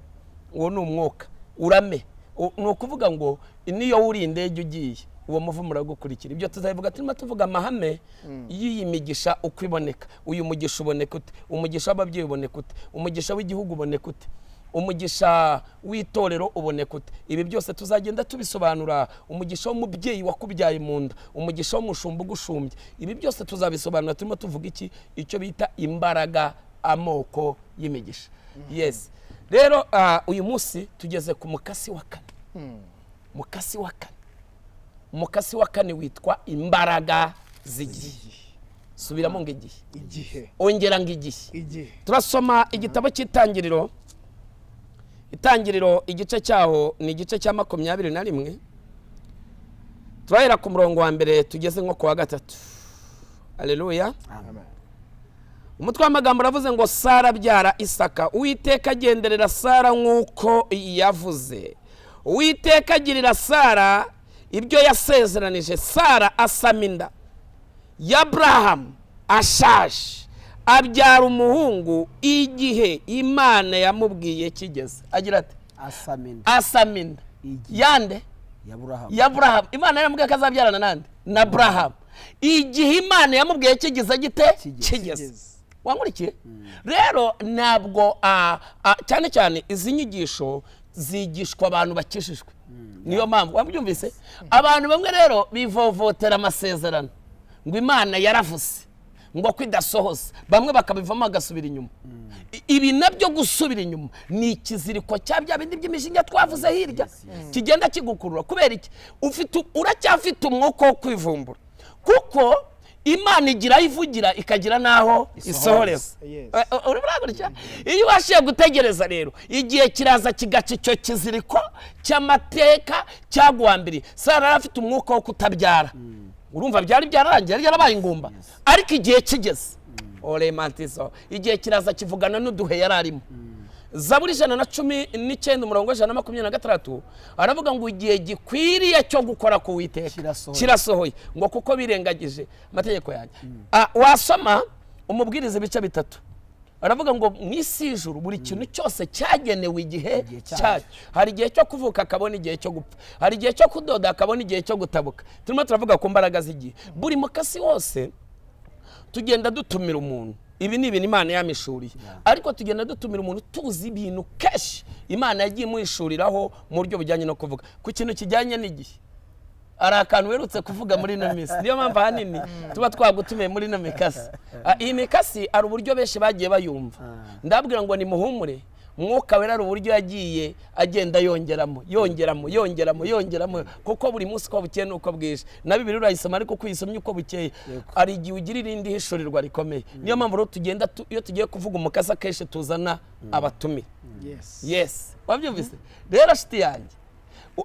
Uwo ni umwuka urame. Ni ukuvuga ngo niyo wuriye indege ugiye, uwo muvumo uragukurikira. Ibyo tuzabivuga turimo tuvuga amahame y'iyi migisha uko iboneka. Uyu mugisha uboneka ute? Umugisha w'ababyeyi uboneka ute? Umugisha w'igihugu uboneka ute? Umugisha w'itorero uboneka ute? Ibi byose tuzagenda tubisobanura. Umugisha w'umubyeyi wakubyaye mu nda, umugisha w'umushumba ugushumbye, ibi byose tuzabisobanura turimo tuvuga iki? Icyo bita imbaraga, amoko y'imigisha. Yes. Rero uyu munsi tugeze ku mukasi wa kane. Mukasi wa kane, umukasi wa kane witwa imbaraga z'igihe. Subiramo ngo igihe. Igihe. Ongera ngo igihe. Igihe. Turasoma igitabo cy'Itangiriro. Itangiriro, igice cyaho ni igice cya 21. Turahera ku murongo wa mbere tugeze nko ku wa gatatu. Aleluya. Amen. Umutwe w'amagambo uravuze ngo: Sara abyara Isaka. Uwiteka agenderera Sara nk'uko yavuze. Uwiteka agirira Sara ibyo yasezeranije. Sara asama inda ya Aburahamu ashaje, abyara umuhungu igihe Imana yamubwiye kigeze. Agira ati: Asama inda. Asama inda. Igihe. Yande? Ya Burahamu. Ya Aburahamu. Imana yaramubwiye ko azabyarana nande? Na Aburahamu. Igihe Imana yamubwiye kigeze gite? Kigeze. Kigeze. Wankurikiye rero? Ntabwo cyane cyane izi nyigisho zigishwa abantu bakijijwe, niyo mpamvu wabyumvise. Abantu bamwe rero bivovotera amasezerano ngo Imana yaravuze ngo ko idasohoza, bamwe bakabivamo bagasubira inyuma. Ibi nabyo, gusubira inyuma ni ikiziriko cya bya bindi by'imishinga twavuze hirya, kigenda kigukurura. Kubera iki? Ufite, uracyafite umwuka wo kwivumbura, kuko Imana igira aho ivugira, ikagira n'aho isohoreza. Urimo uragurikira? Iyo ubashije gutegereza rero, igihe kiraza kigaca icyo kiziriko cy'amateka cyaguhambiriye. Sara yari afite umwuka wo kutabyara, urumva byari byararangiye, yari yarabaye ingumba, ariko igihe kigeze, oremantizo, igihe kiraza kivugana n'uduhe yari arimo. Zaburi 119, umurongo 126, aravuga ngo: "Igihe gikwiriye cyo gukora ku Witeka Kirasohoye. kirasohoye," ngo kuko birengagije amategeko yanjye. Wasoma Umubwiriza ibice 3, aravuga ngo mu isi y'ijuru buri kintu cyose cyagenewe igihe Igihe cyacyo. cyacyo. Hari igihe cyo kuvuka, akabona igihe cyo gupfa, hari igihe cyo kudoda, akabona igihe cyo gutabuka. Turimo turavuga ku mbaraga z'igihe. Buri mukasi wose tugenda dutumira umuntu. Ibi ni ibintu Imana yamishuriye, ariko tugenda dutumira umuntu tuzi ibintu kenshi Imana yagiye imuhishuriraho mu buryo bujyanye no kuvuga ku kintu kijyanye n'igihe. Hari akantu uherutse kuvuga muri ino minsi, niyo mpamvu ahanini tuba twagutumiye muri ino mikasi. Iyi mikasi hari uburyo benshi bagiye bayumva. Ndabwira ngo nimuhumure, Mwuka Wera hari uburyo yagiye agenda yongeramo, yongeramo, yongeramo, yongeramo, kuko buri munsi uko bukeye n'uko bwije, na Bibiliya urayisoma, ariko uko uyisomye uko bukeye hari igihe ugira irindi hishurirwa rikomeye. Niyo mpamvu rero tugenda iyo tugiye kuvuga umukasi, akenshi tuzana abatumire. Yes, wabyumvise rero, shiti yanjye.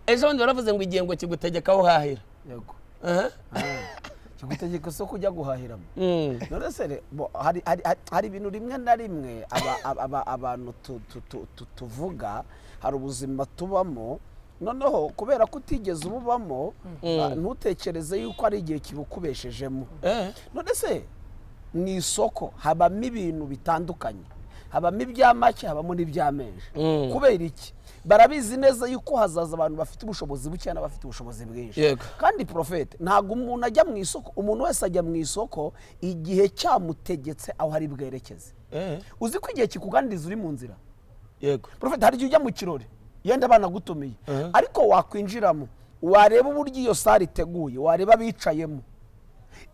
Ejo bundi baravuze ngo igihe ngo kigutegeka aho uhahira. Yego. Aha. Kigutegeka isoko ujya guhahiramo. None se hari ibintu rimwe na rimwe abantu tuvuga, hari ubuzima tubamo, noneho kubera ko utigeze ububamo, ntutekereze yuko ari igihe kibukubeshejemo. None se mu isoko habamo ibintu bitandukanye, habamo ibya make, habamo n'ibya menshi. Kubera iki? Barabizi neza yuko hazaza abantu bafite ubushobozi buke n'abafite ubushobozi bwinshi. Kandi porofete, ntabwo umuntu ajya mu isoko, umuntu wese ajya mu isoko igihe cyamutegetse aho ari bwerekeze. Uzi ko igihe kikuganiriza uri mu nzira? Yego. Porofete, hari igihe ujya mu kirori yenda banagutumiye, ariko wakwinjiramo, wareba uburyo iyo sare iteguye, wareba abicayemo,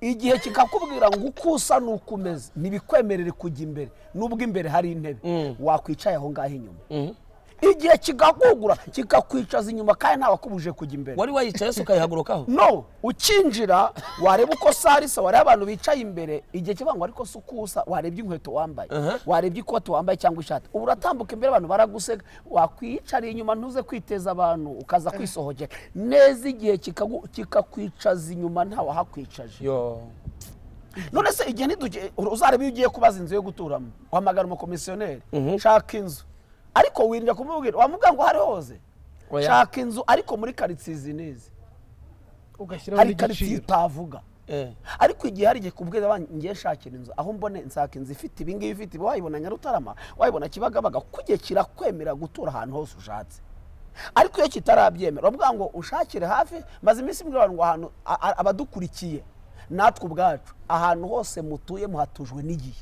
igihe kikakubwira ngo uko usa n'uko umeze ntibikwemerere kujya imbere, nubwo imbere hari intebe. Wakwicaye aho ngaho inyuma, igihe kigakugura kikakwicaza inyuma, kandi ntawakubujije kujya imbere. Wari wayicaye se ukayihagurukaho? No, ukinjira wareba uko sare isa, wareba abantu bicaye imbere, igihe kivuga ngo ariko si uko usa, warebye inkweto wambaye, warebye ikoti wambaye cyangwa ishati, ubu uratambuka imbere abantu baraguseka, wakwiyicariye inyuma ntuze kwiteza abantu, ukaza kwisohokera neza, igihe kikakwicaza inyuma ntawahakwicaje. Yo. None se igihe uzareba iyo ugiye kubaza inzu yo guturamo, uhamagara umukomisiyoneri, shaka inzu, ariko wirinda kumubwira, wamubwira ngo hari hose. Oya. Shaka inzu ariko muri karitsiye izi n'izi. Ugashyiraho Hari karitsiye n'igiciro. utavuga. Ariko igihe hari igihe kubwira abana ngiye nshakira inzu, aho mbone nshaka inzu ifite ibi ngibi, ifite ibi, wayibona Nyarutarama, wayibona Kibagabaga, kuko igihe kirakwemera gutura ahantu hose ushatse. Ariko iyo kitarabyemera, uravuga ngo ushakire hafi. Maze iminsi mbwira abantu ngo ahantu abadukurikiye natwe ubwacu, ahantu hose mutuye muhatujwe n'igihe.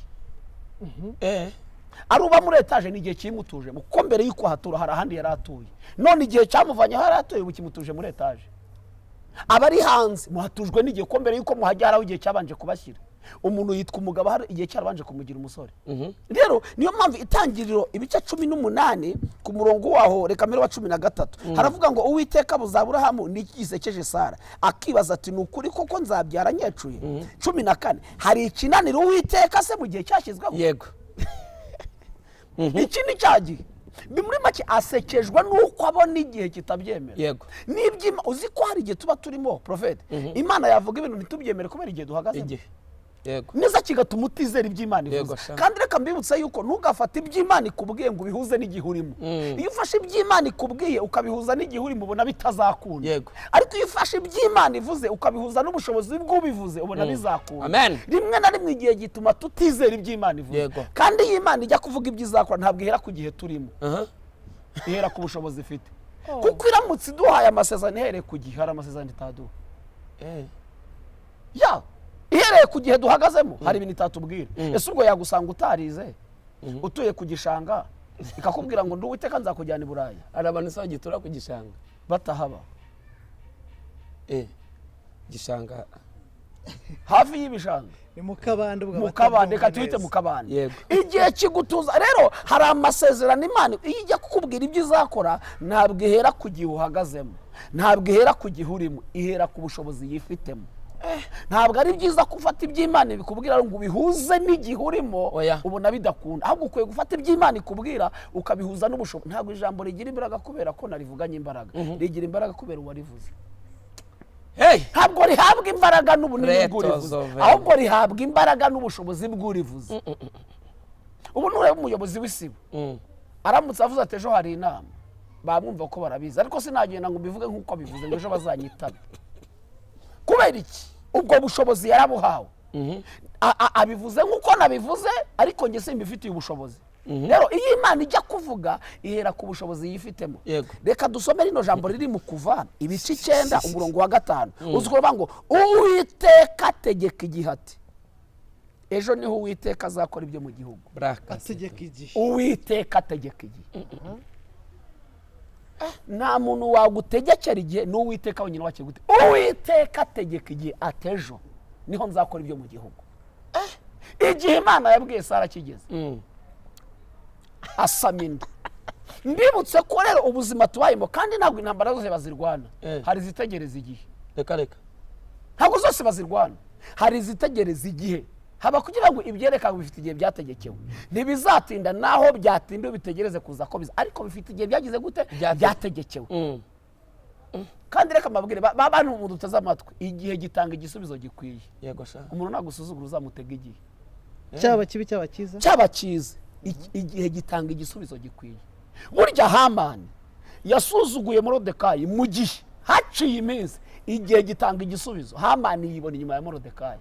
Ari uba muri etaje ni igihe kimutuje, kuko mbere y'uko ahatura hari ahandi yari atuye, none igihe cyamuvanye aho yari atuye ubu kimutuje muri etaje. Abari hanze muhatujwe n'igihe, kuko mbere y'uko muhajya hari aho igihe cyabanje kubashyira. Umuntu yitwa umugabo hari igihe cyarabanje kumugira umusore. Rero niyo mpamvu Itangiriro ibice 18 ku murongo waho, reka mbere wa 13, haravuga ngo: "Uwiteka abuza Aburahamu n'iki gisekeje Sara, akibaza ati: 'Ni ukuri koko nzabyara nkecuye?'" 14: "Hari ikinanira Uwiteka se mu gihe cyashyizweho?" Iki ni cya gihe. Muri make, asekejwe n'uko abona igihe kitabyemera. Uzi ko hari igihe tuba turimo, porofete, Imana yavuga ibintu ntitubyemere kubera igihe duhagazemo? Igihe, yego. Neza, kigatuma utizera ibyo Imana ivuze. Yego, sha. Kandi reka mbibutse yuko ntugafate ibyo Imana ikubwiye ngo ubihuze n'igihe urimo. Iyo ufashe ibyo Imana ikubwiye ukabihuza n'igihe urimo, ubona bitazakunda. Ariko iyo ufashe ibyo Imana ivuze ukabihuza n'ubushobozi bw'ubivuze, ubona bizakunda. Amen. Rimwe na rimwe igihe gituma tutizera ibyo Imana ivuze. Kandi iyo Imana ijya kuvuga ibyo izakora, ntabwo ihera ku gihe turimo, ihera ku bushobozi ifite, kuko iramutse iduhaye amasezerano ihereye ku gihe, hari amasezerano itaduha. Ya ihereye ku gihe duhagazemo, hari ibintu itatubwira. Ese ubwo yagusanga utarize, utuye ku gishanga, ikakubwira ngo: "Ndi Uwiteka, nzakujyana i Burayi"? Hari abantu se bagitura ku gishanga? Batahaba. Gishanga. Hafi y'ibishanga. Ni mu kabande ubwo. Mu kabande, reka abatabyumva tuhite neza. mu kabande. Igihe kigutuza. Rero hari amasezerano Imana iyo ijya kukubwira ibyo izakora, ntabwo ihera ku gihe uhagazemo, ntabwo ihera ku gihe urimo, ihera ku bushobozi yifitemo. Ntabwo ari byiza ko ufata iby'Imana bikubwira ngo ubihuze n'igihe urimo. Oya. Ubona bidakunda. Ahubwo ukwiye gufata iby'Imana ikubwira ukabihuza n'ubushobozi. Ntabwo ijambo rigira imbaraga kubera ko narivuganye imbaraga, rigira imbaraga kubera uwarivuze. Hey. Ntabwo rihabwa imbaraga n'ubunini Reto bw'urivuze, zove. ahubwo rihabwa imbaraga n'ubushobozi bw'urivuze. Ubu nureba umuyobozi w'isibo, aramutse avuze ati: "Ejo hari inama," bamwumva ko barabizi. Ariko sinagenda ngo mbivuge nk'uko abivuze ngo ejo bazanyitabe. Kubera iki? Ubwo bushobozi yarabuhawe. Abivuze nk'uko nabivuze, ariko njye simbifitiye ubushobozi. Rero iyo Imana ijya kuvuga, ihera ku bushobozi yifitemo. Reka dusome rino jambo riri mu Kuva ibice 9, umurongo wa 5. Uzi ko bavuga ngo: "Uwiteka ategeka igihe ati: 'Ejo niho Uwiteka azakora ibyo mu gihugu.'" Brakasi. Ategeka igihe. Uwiteka ategeka igihe. Nta muntu wagutegekera igihe, ni Uwiteka wenyine wakigute. Uwiteka ategeka igihe ati: "Ejo niho nzakora ibyo mu gihugu." Igihe Imana yabwiye Sara kigeze, asama inda. Mbibutse ko rero ubuzima tubayemo, kandi ntabwo intambara zose bazirwana. Hari izitegereza igihe. Reka reka. Ntabwo zose bazirwana, hari izitegereza igihe. Haba kugira ngo ibyerekanwe bifite igihe byategekewe, ntibizatinda. Naho byatinda, bitegereze kuza ko biza, ariko bifite igihe byagize gute? Byategekewe. Kandi reka mbabwire, bantu umuntu uteze amatwi, igihe gitanga igisubizo gikwiye. Yego sha. Umuntu nagusuzugura, uzamutega igihe. Cyaba kibi, cyaba cyiza. Cyaba cyiza, igihe gitanga igisubizo gikwiye. Burya Hamani yasuzuguye Morodekayi, mu gihe haciye iminsi igihe gitanga igisubizo, Hamani yibona inyuma ya Morodekayi.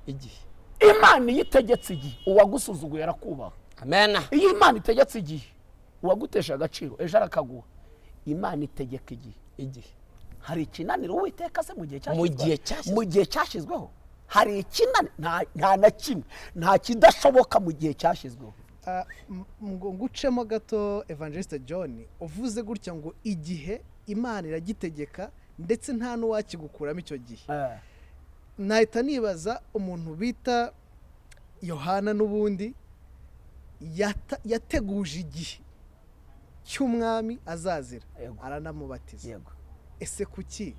Igihe. Imana iyo itegetse igihe, uwagusuzuguye arakubaha. Amena. Iyo Imana itegetse igihe, uwagutesha agaciro ejo arakaguha. Imana itegeka igihe. Igihe. Hari ikinaniro Uwiteka se mu gihe Mu cyashyizweho? gihe cyashyizweho. Mu gihe cyashyizweho hari ikinani? Nta na kimwe, nta kidashoboka mu gihe cyashyizweho. Ngo ngucemo gato, Evangeliste John, uvuze gutya ngo igihe Imana iragitegeka, ndetse nta n'uwakigukuramo icyo gihe, nahita nibaza umuntu bita Yohana n'ubundi yateguje igihe cy'umwami azazira, aranamubatiza. Ese kuki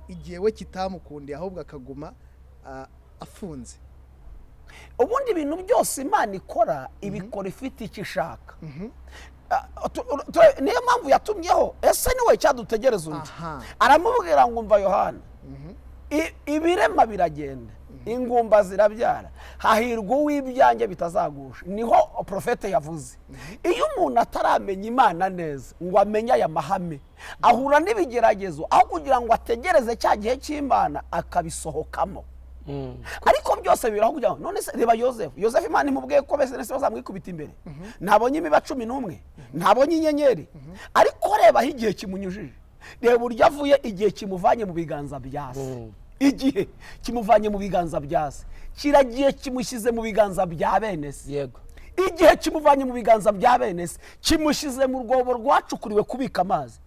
igihe we kitamukundiye, ahubwo akaguma afunze? Ubundi ibintu byose Imana ikora, ibikora ifite icyo ishaka. Niyo mpamvu yatumyeho: "Ese niwe cyadutegereza undi?" Aramubwira ngo: "Mva Yohana, ibirema biragenda, ingumba zirabyara, hahirwa uw'ibyanjye bitazagusha." Niho porofete yavuze. Iyo umuntu ataramenya Imana neza ngo amenye aya mahame, ahura n'ibigeragezo, aho kugira ngo ategereze cya gihe cy'Imana akabisohokamo. Ariko byose biberaho kugira ngo, none se reba Yosefu. Yosefu Imana imubwiye ko bese nese bazamwikubita imbere, ntabonye imiba 11, ntabonye inyenyeri. Ariko reba aho igihe kimunyujije, reba uburyo avuye. Igihe kimuvanye mu biganza bya se, igihe kimuvanye mu biganza bya se, kiragiye kimushyize mu biganza bya bene se. Igihe kimuvanye mu biganza bya bene se, kimushyize mu rwobo rwacukuriwe kubika amazi.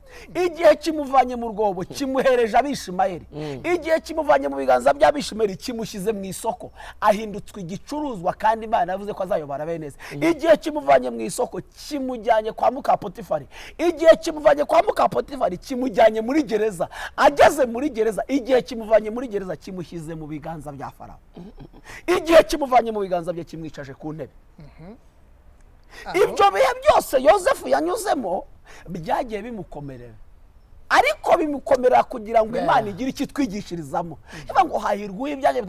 Igihe kimuvanye mu rwobo kimuhereje Abishimayeli. Igihe kimuvanye mu biganza by'Abishimayeli kimushyize mu isoko, ahindutswe igicuruzwa, kandi Imana yavuze ko azayobora bene se. Igihe kimuvanye mu isoko kimujyanye kwa muka Potifari. Igihe kimuvanye kwa muka Potifari kimujyanye muri gereza. Ageze muri gereza, igihe kimuvanye muri gereza kimushyize mu biganza bya Farawo. Igihe kimuvanye mu biganza bye kimwicaje ku ntebe. Ibyo bihe byose Yosefu yanyuzemo byagiye bimukomerera, ariko bimukomerera kugira ngo Imana igire icyo itwigishirizamo. Ivuga ngo hahirwa ibyanjye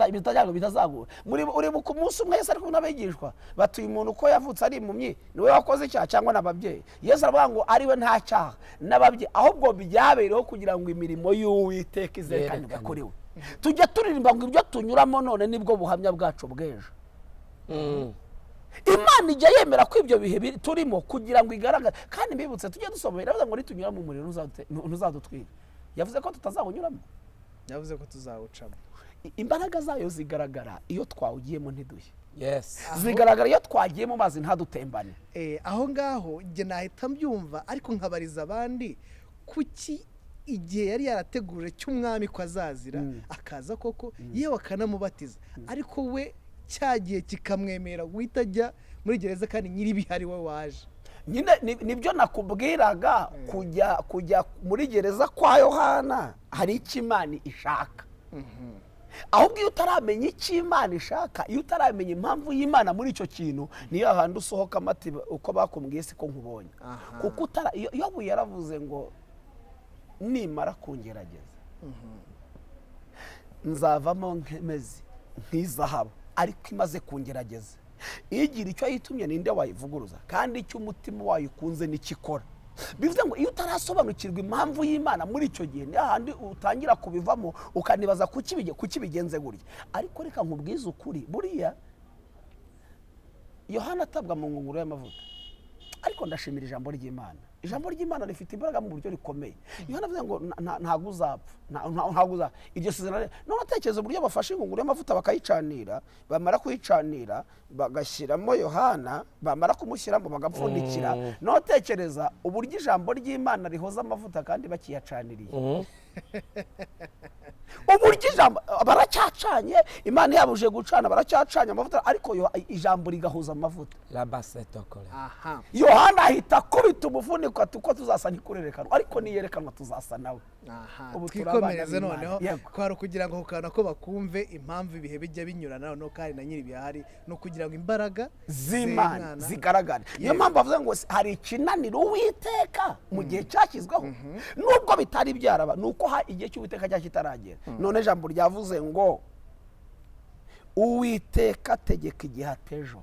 bitazagura. Uri ku munsi umwe Yesu ari kumwe n'abigishwa, batuye umuntu uko yavutse ari impumyi, niwe wakoze icyaha cyangwa n'ababyeyi? Yesu aravuga ngo ari we nta cyaha n'ababyeyi, ahubwo byabereyeho kugira ngo imirimo y'Uwiteka izerekanirwe kuri we. Tujya turirimba ngo ibyo tunyuramo none nibwo buhamya bwacu bw'ejo. Imana ijya yemera ko ibyo bihe turimo kugira ngo igaragare. Kandi mbibutse tujye dusoma, iravuga ngo nitunyura mu muriro ntuzadutwika. Yavuze ko tutazawunyuramo, yavuze ko tuzawucamo. Imbaraga zayo zigaragara iyo twawugiyemo ntiduhe. Yes. Zigaragara iyo twagiye mu mazi ntadutembane. Aho ngaho njye nahita mbyumva, ariko nkabariza abandi kuki igihe yari yarateguje cy'umwami ko azazira akaza koko, yewe akanamubatiza, ariko we cyagiye kikamwemera guhita ajya muri gereza kandi nyir'ibihari we waje. Nyine nibyo nakubwiraga, kujya muri gereza kwa Yohana hari icyo Imana ishaka. Ahubwo iyo utaramenya icyo Imana ishaka, iyo utaramenya impamvu y'Imana muri icyo kintu, niyo handi usohoka amati uko bakumbwiye siko nkubonye. Kuko Yobu yaravuze ngo nimara kungerageza nzavamo nk'emezi nk'izahabu, ariko imaze kungerageza igira icyo yitumye ninde wayivuguruza, kandi icyo umutima wayo ukunze nikikora. Bivuze ngo iyo utarasobanukirwa impamvu y'Imana muri icyo gihe, ni handi utangira kubivamo ukanibaza kuki bigenze gutya. Ariko reka nkubwize ukuri, buriya Yohana atabwa mu ngunguru y'amavuta, ariko ndashimira ijambo ry'Imana. Ijambo ry'Imana rifite imbaraga mu buryo rikomeye. Yohana avuze ngo ntago uzapfa, ntago uzapfa. Iryo sezerano none atekereza uburyo bafashe ingunguru y'amavuta bakayicanira, bamara kuyicanira bagashyiramo Yohana, bamara kumushyiramo bagapfundikira. None atekereza uburyo ijambo ry'Imana rihoza amavuta kandi bakiyacaniriye. Uburyo ijambo baracyacanye, Imana yabuje gucana, baracyacanye amavuta, ariko ijambo rigahuza amavuta. Yohana ahita akubita umufuniko ati uko tuzasa ntikurerekanwa, ariko niyerekanwa tuzasa nawe. Twikomereze noneho kwari ukugira ngo kukana ko bakumve impamvu ibihe bijya binyurana noneho kandi na nyiri bihari, no kugira ngo imbaraga z'Imana zigaragare. Niyo mpamvu bavuze ngo hari ikinaniro Uwiteka mu gihe cyashyizweho, nubwo bitari byaraba, nuko igihe cy'Uwiteka cya kitaragera. None ijambo ryavuze ngo Uwiteka ategeka igihe atejo.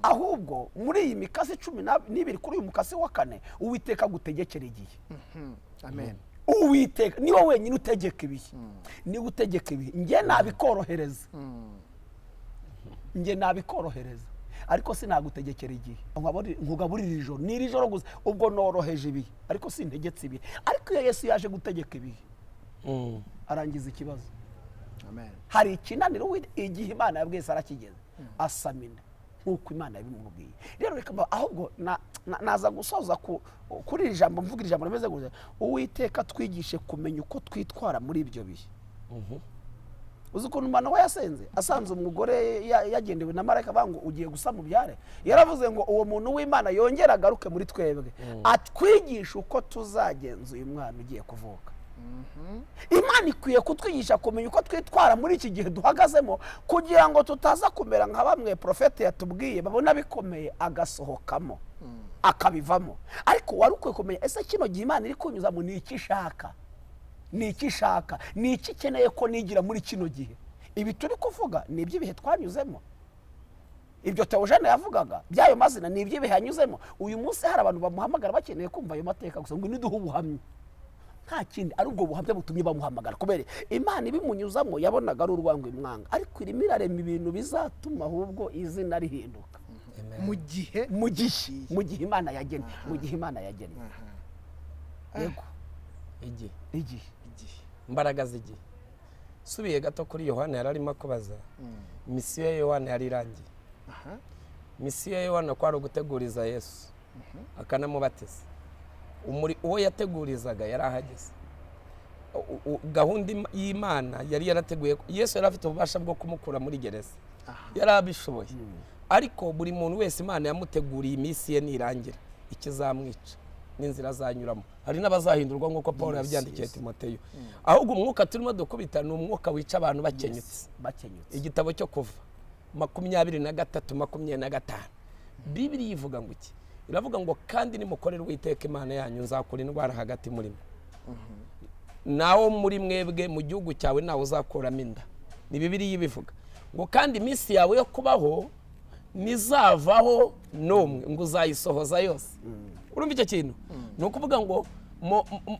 Ahubwo muri iyi mikasi 12 kuri uyu mukasi wa 4, Uwiteka agutegekera igihe. Amen. Uwiteka niwe wenyine utegeka ibihe. Niwe utegeka ibihe. Njye nabikorohereza. Njye nabikorohereza. Ariko sinagutegekera igihe. Nkugaburira ijoro, ni iri joro gusa, ubwo noroheje ibihe, ariko sintegetse ibihe. Ariko iyo Yesu yaje gutegeka ibihe, arangiza ikibazo. Amen. Hari ikinaniro igihe Imana yabwiye arakigeze, asamina nkuko Imana yabimubwiye. Rero reka ahubwo naza gusoza kuri iri jambo, mvuga ijambo rimeze gutya: Uwiteka twigishe kumenya uko twitwara muri ibyo bihe. Uzi ukuntu umwana we yasenze asanze umugore yagendewe na marayika avuga ngo ugiye gusa mubyare, yaravuze ngo uwo muntu w'Imana yongera agaruke muri twebwe atwigishe uko tuzagenza uyu mwana ugiye kuvuka. Imana ikwiye kutwigisha kumenya uko twitwara muri iki gihe duhagazemo, kugira ngo tutaza kumera nka bamwe profete yatubwiye babona bikomeye agasohokamo akabivamo. Ariko wari ukwiye kumenya ese kino gihe Imana iri kunyuzamo ni iki ishaka, ni iki ishaka, ni iki ikeneye ko nigira muri kino gihe. Ibi turi kuvuga ni iby'ibihe twanyuzemo. Ibyo Theogene yavugaga by'ayo mazina ni iby'ibihe yanyuzemo. Uyu munsi hari abantu bamuhamagara bakeneye kumva ayo mateka gusa ngo niduhe ubuhamya, nta kindi, ari ubwo buhamya butumye bamuhamagara. Kubera Imana ibimunyuzamo yabonaga ari urwango imwanga, ariko irimo irarema ibintu bizatuma ahubwo izina rihinduka mu gihe mu gihe Imana yagennye, mu gihe Imana yagennye. Yego, igihe imbaraga z'igihe. Subiye gato kuri Yohana yararimo akubaza misiyo ya Yohana yari irangiye. Misiyo ya Yohana kwari uguteguriza Yesu akanamubatiza. Uwo yategurizaga yari ahageze. Gahunda y'Imana yari yarateguye. Yesu yari afite ububasha bwo kumukura muri gereza, yari abishoboye, ariko buri muntu wese Imana yamuteguriye iminsi ye nirangira ikizamwica n'inzira azanyuramo. Hari n'abazahindurwa nk'uko Paul yabyandikiye Timoteyo. Ahubwo umwuka turimo dukubita ni umwuka wica abantu bakenyutse. Bakenyutse. Igitabo cyo Kuva 23:25, Bibiriya ivuga ngo iki? Iravuga ngo: "Kandi nimukorere Uwiteka Imana yanyu, nzakura indwara hagati muri mwe, nawo muri mwebwe mu gihugu cyawe ntawe uzakuramo inda." Ni Bibiliya ibivuga ngo: "Kandi iminsi yawe yo kubaho ntizavaho n'umwe, ngo uzayisohoza yose." Urumva icyo kintu? Ni ukuvuga ngo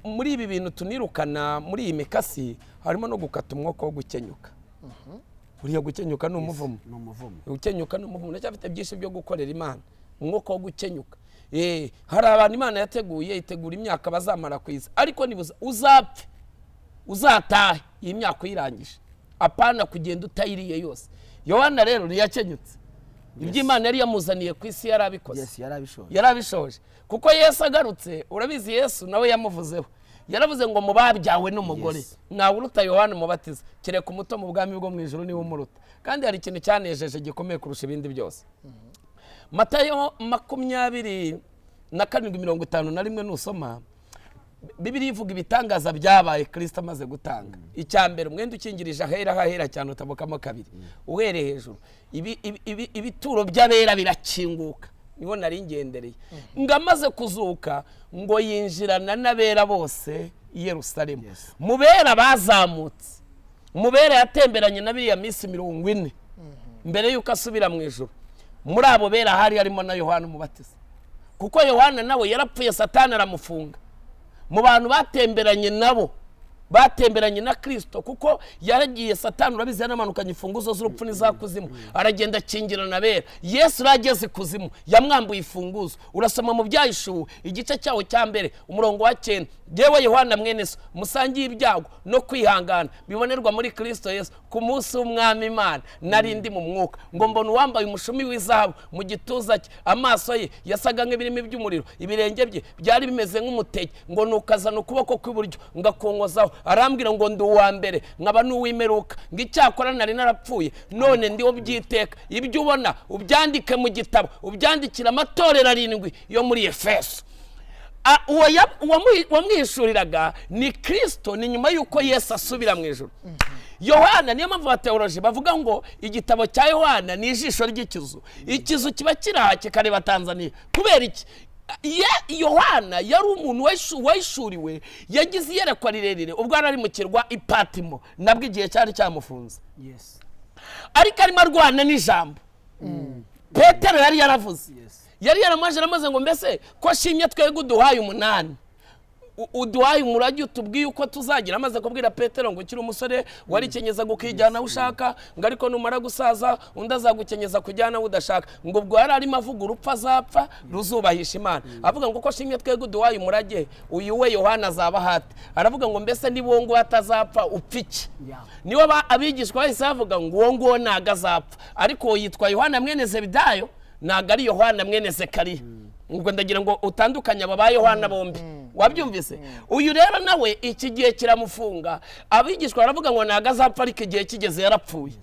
muri ibi bintu tunirukana muri iyi mikasi harimo no gukata umwuka wo gukenyuka. Buriya gukenyuka ni umuvumo. Ni umuvumo. Gukenyuka ni umuvumo. Ndacyafite byinshi byo gukorera Imana. Umwuka wo gukenyuka. Hari abantu Imana yateguye, itegura imyaka bazamara ku isi, ariko nibuza uzapfe uzatahe iyi myaka uyirangije, apana kugenda utayiriye yose. Yohana rero ntiyakenyutse. Ibyo Imana yari yamuzaniye ku isi yarabikoze. Yes, yarabishoje. Yarabishoje, kuko Yesu agarutse, urabizi, Yesu nawe yamuvuzeho, yaravuze ngo: "Mu babyawe n'umugore ntawe uruta Yohana Umubatiza, kereka umuto mu bwami bwo mu ijuru niwe umuruta." Kandi hari ikintu cyanejeje gikomeye kurusha ibindi byose. Matayo 27:51, nusoma Bibiliya ivuga ibitangaza byabaye Kirisito amaze gutanga. Icya mbere, umwenda ukingirije ahera hahera cyane utabukamo kabiri uhereye hejuru. Ibituro by'abera birakinguka. Niho nari ngendereye ngo amaze kuzuka ngo yinjirana n'abera bose i Yerusalemu. Mu bera bazamutse, mu bera yatemberanye na biriya minsi 40 mbere y'uko asubira mu ijuru, muri abo bera hari harimo na Yohana Umubatiza, kuko Yohana nawe yarapfuye, Satani aramufunga. Mu bantu batemberanye nabo, batemberanye na Kirisito, kuko yaragiye, Satani urabizi yanamanukanye imfunguzo z'urupfu n'izakuzimu, aragenda akingirana abera. Yesu urageze ikuzimu yamwambuye imfunguzo. Urasoma mu Byahishuwe igice cyawo cya mbere umurongo wa 9: "Yewe Yohana mwene so musangiye ibyago no kwihangana bibonerwa muri Kirisito Yesu, ku munsi w'Umwami Imana nari ndi mu mwuka, ngo mbona uwambaye umushumi w'izahabu mu gituza cye, amaso ye yasaga nk'ibirimi by'umuriro, ibirenge bye byari bimeze nk'umutege, ngo nukazana ukuboko kw'iburyo ngakongozaho, arambwira ngo: 'Ndi uwa mbere nkaba n'uw'imperuka, ngo icyakora nari narapfuye, none ndiho byiteka. Ibyo ubona ubyandike mu gitabo, ubyandikire amatorero arindwi yo muri Efeso.'" Uwo wamwihishuriraga ni Kirisito. Ni nyuma y'uko Yesu asubira mu ijuru. Yohana, niyo mpamvu abateoloji bavuga ngo igitabo cya Yohana ni ijisho ry'ikizu. Ikizu kiba kiri aha kikareba Tanzania. Kubera iki? Yohana yari umuntu wahishuriwe, yagize iyerekwa rirerire ubwo yari ari mu kirwa i Patimo, nabwo igihe cyari cyamufunze, ariko arimo arwana n'ijambo Petero yari yaravuze. Yari yaramaje, aramaze ngo: "Mbese ko ashimye twebwe uduhaye 8, uduhaye umurage, utubwiye uko tuzagira?" Amaze kubwira Petero ngo: "Ukiri umusore warikenyeza ukijyana aho ushaka, ngo ariko numara gusaza undi azagukenyeza kujyana aho udashaka." Ngo ubwo yari arimo avuga urupfu azapfa ruzubahisha Imana. Avuga ngo: "Ko ashimye twebwe uduhaye umurage, uyu we Yohana azaba hate?" Aravuga ngo: "Mbese niba uwo nguwo atazapfa, upfa iki?" Nibo abigishwa bahise bavuga ngo: "Uwo nguwo ntago azapfa, ariko uwo yitwa Yohana mwene Zebedayo, ntago ari Yohana mwene Zekariya." Ubwo ndagira ngo utandukanye aba ba Yohana bombi. Wabyumvise? Uyu rero nawe iki gihe kiramufunga. Abigishwa baravuga ngo ntago azapfa, ariko igihe kigeze yarapfuye.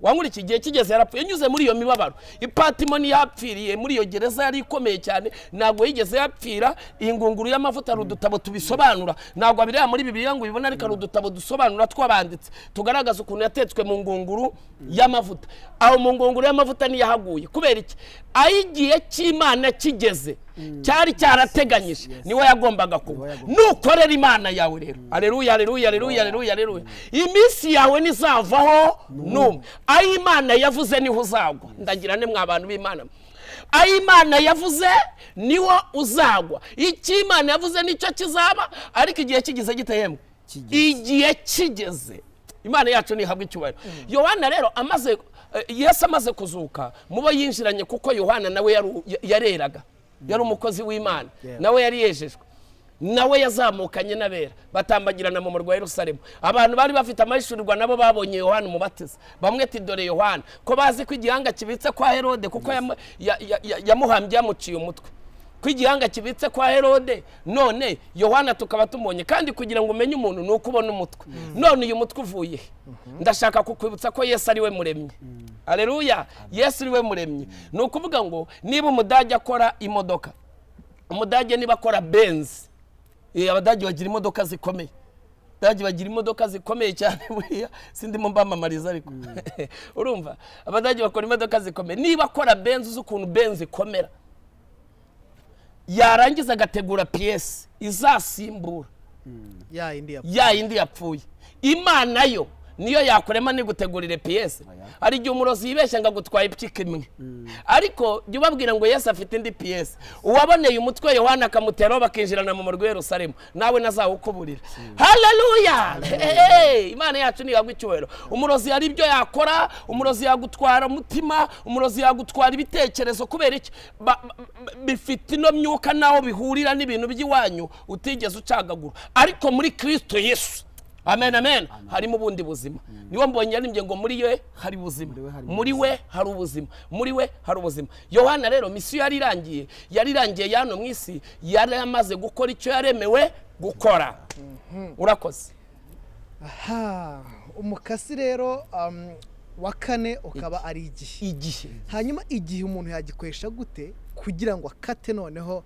Wankuri iki gihe kigeze yarapfuye, yanyuze muri iyo mibabaro. Ipatimo ntiyapfiriye muri iyo gereza yari ikomeye cyane, ntabwo yigeze yapfira ingunguru y'amavuta. Hari udutabo tubisobanura, ntabwo abireba muri Bibiliya ngo ubibone, ariko hari udutabo dusobanura tw'abanditsi tugaragaza ukuntu yatetswe mu ngunguru y'amavuta. Aho mu ngunguru y'amavuta ntiyahaguye. Kubera iki? Aho igihe cy'Imana kigeze cyari cyarateganyije niwe yagombaga kuba. Nukorera Imana yawe rero, aleluya, aleluya, aleluya, aleluya, aleluya, iminsi yawe ntizavaho n'umwe. Aho Imana yavuze niho uzagwa. Ndagira ne mwa bantu b'Imana, aho Imana yavuze niho uzagwa. Icyo Imana yavuze nicyo kizaba, ariko igihe kigeze gite yemwe? Igihe kigeze. Imana yacu ntihabwa icyubahiro. Yohana rero amaze, Yesu amaze kuzuka, mubo yinjiranye, kuko Yohana nawe yareraga, yari umukozi w'Imana, nawe yari yejejwe, nawe yazamukanye n'abera batambagirana mu murwa wa Yerusalemu. Abantu bari bafite amahishurirwa nabo babonye Yohana Umubatiza. Bamwe ati: "Dore Yohana," ko bazi ko igihanga kibitse kwa Herode, kuko yamuhambye yamuciye umutwe. Ko igihanga kibitse kwa Herode, none Yohana tukaba tumubonye. Kandi kugira ngo umenye umuntu ni uko ubona umutwe. None uyu mutwe uvuye he? Ndashaka kukwibutsa ko Yesu ari we muremyi. Aleluya! Yesu ari we muremyi. Ni ukuvuga ngo niba Umudage akora imodoka, Umudage niba akora Benz, Abadage bagira imodoka zikomeye. Abadage bagira imodoka zikomeye cyane. Buriya sindimo mbamamariza, ariko urumva Abadage bakora imodoka zikomeye. Niba akora Benz, uzi ukuntu Benz ikomera, yarangiza agategura pièce izasimbura ya indi yapfuye. Ya yindi yapfuye. Imana yo niyo yakurema nigutegurire pièce? Hari igihe umurozi yibeshya ngo agutwaye ipyiko imwe, ariko jya ubabwira ngo Yesu afite indi pièce. Uwaboneye umutwe Yohana akamuteraho bakinjirana mu murwi Yerusalemu, nawe ntazawukuburira. Haleluya! Hey, Imana yacu ntihabwa icyubahiro. Umurozi hari ibyo yakora. Umurozi yagutwara umutima, umurozi yagutwara ibitekerezo. Kubera iki? Bifite ino myuka naho bihurira n'ibintu by'iwanyu utigeze ucagagura. Ariko muri Kristo Yesu, amen, amen, harimo ubundi buzima. Niwo mbonye yaririmbye ngo muri we hari ubuzima, muri we hari ubuzima, muri we hari ubuzima. Yohana rero mission yari irangiye, yari irangiye yano mu isi, yari amaze gukora icyo yaremewe gukora. Urakoze. Aha umukasi rero wa kane ukaba ari igihe. Igihe. Hanyuma igihe umuntu yagikoresha gute kugira ngo akate noneho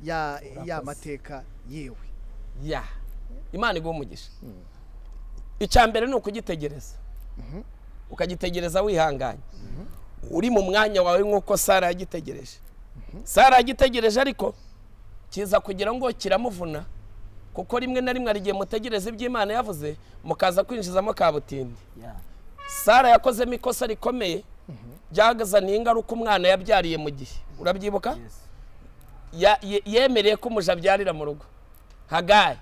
ya mateka yiwe? Ya, Imana iguha umugisha. Icya mbere ni ukugitegereza, ukagitegereza wihanganye, uri mu mwanya wawe, nk'uko Sara yagitegereje. Sara yagitegereje, ariko kiza kugira ngo kiramuvuna, kuko rimwe na rimwe hari igihe mutegereza ibyo Imana yavuze mukaza kwinjizamo kabutindi. Sara yakozemo ikosa rikomeye byagazaniye ingaruka umwana yabyariye mu gihe. Urabyibuka? Yemereye ko umuja abyarira mu rugo, Hagayi.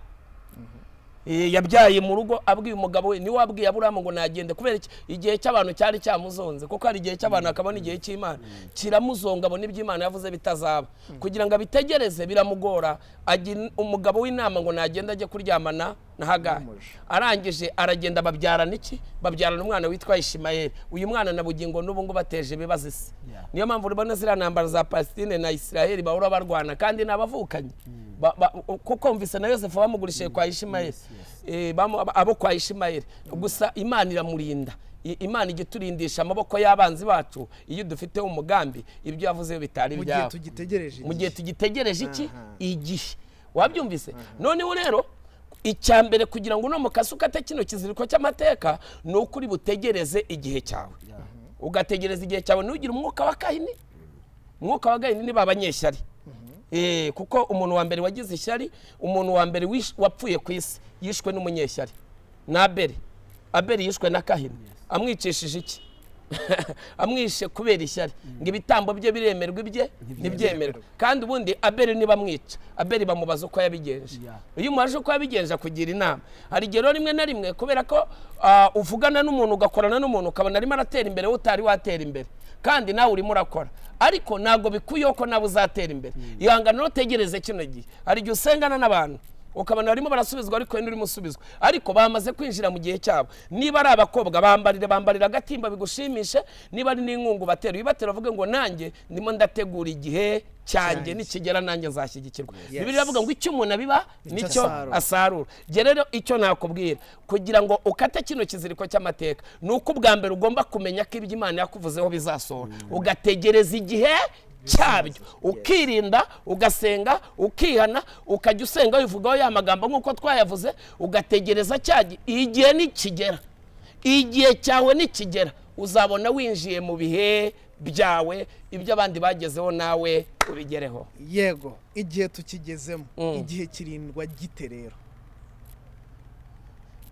Yabyaye mu rugo, abwiye umugabo we. Niwe wabwiye Aburahamu ngo nagende. Kubera iki? Igihe cy'abantu cyari cyamuzonze, kuko hari igihe cy'abantu hakabona igihe cy'Imana. Kiramuzonga, abona ibyo Imana yavuze bitazaba. Kugira ngo abitegereze biramugora, agira umugabo w'inama ngo nagende ajye kuryamana na Hagayi. N'umuja. Arangije aragenda, babyarana iki? Babyarana umwana witwa Ishimayeli. Uyu mwana na bugingo n'ubu ngo bateje ibibazo isi. Niyo mpamvu urabona ziriya ntambara za Palestine na Israel, bahora barwana kandi ni abavukanyi. Kuko mvise na Yosefu bamugurishije kwa Ishimayeli. Abo kwa Ishimayeli. Gusa Imana iramurinda. Imana ijya iturindisha amaboko y'abanzi bacu iyo dufite umugambi, ibyo yavuze bitari Mu gihe ibyabo. tugitegereje. Mu gihe tugitegereje iki? Aha. Igihe. Wabyumvise? Noneho rero icya mbere kugira ngo uno mukasi ukate kino kiziriko cy'amateka ni uko uri butegereze igihe cyawe, ugategereza igihe cyawe, ntugire umwuka wa Kahini. Umwuka wa Gahini ni ba banyeshyari. Kuko umuntu wa mbere wagize ishyari, umuntu wa mbere wapfuye ku isi yishwe n'umunyeshyari, ni Abeli. Abeli yishwe na Kahini. Amwicishije iki? Amwishe kubera ishyari, ngo ibitambo bye biremerwa, ibye ntibyemerwa. Kandi ubundi Abeli nibamwica, Abeli bamubaza uko yabigenje. Iyo umubaje uko yabigenje akugira inama. Hari igihe rero rimwe na rimwe, kubera ko uvugana n'umuntu, ugakorana n'umuntu, ukabona arimo aratera imbere wowe utari watera imbere, kandi nawe urimo urakora, ariko ntabwo bikuyeho ko nawe uzatera imbere. Ihangane utegereze kino gihe. Hari igihe usengana n'abantu ukabona barimo barasubizwa, ariko wenda urimo usubizwa, ariko bamaze kwinjira mu gihe cyabo. Niba ari abakobwa, bambarire, bambarire agatimba bigushimishe. Niba ari n'inkungu batera, uyibatera, uvuge ngo nanjye ndimo ndategura igihe cyanjye, nikigera nanjye nzashyigikirwa. Bibiliya iravuga ngo icyo umuntu abiba nicyo nicyo asarura. asarura. Njye rero icyo nakubwira kugira ngo ukate kino kiziriko cy'amateka ni uko ubwa mbere ugomba kumenya ko ibyo Imana yakuvuzeho bizasohora, ugategereza igihe cyabyo, ukirinda, ugasenga, ukihana, ukajya usenga wivugaho ya magambo nk'uko twayavuze, ugategereza cya gihe. Igihe nikigera, igihe cyawe nikigera, uzabona winjiye mu bihe byawe, ibyo abandi bagezeho nawe ubigereho. Yego, igihe tukigezemo, igihe kirindwa gite rero?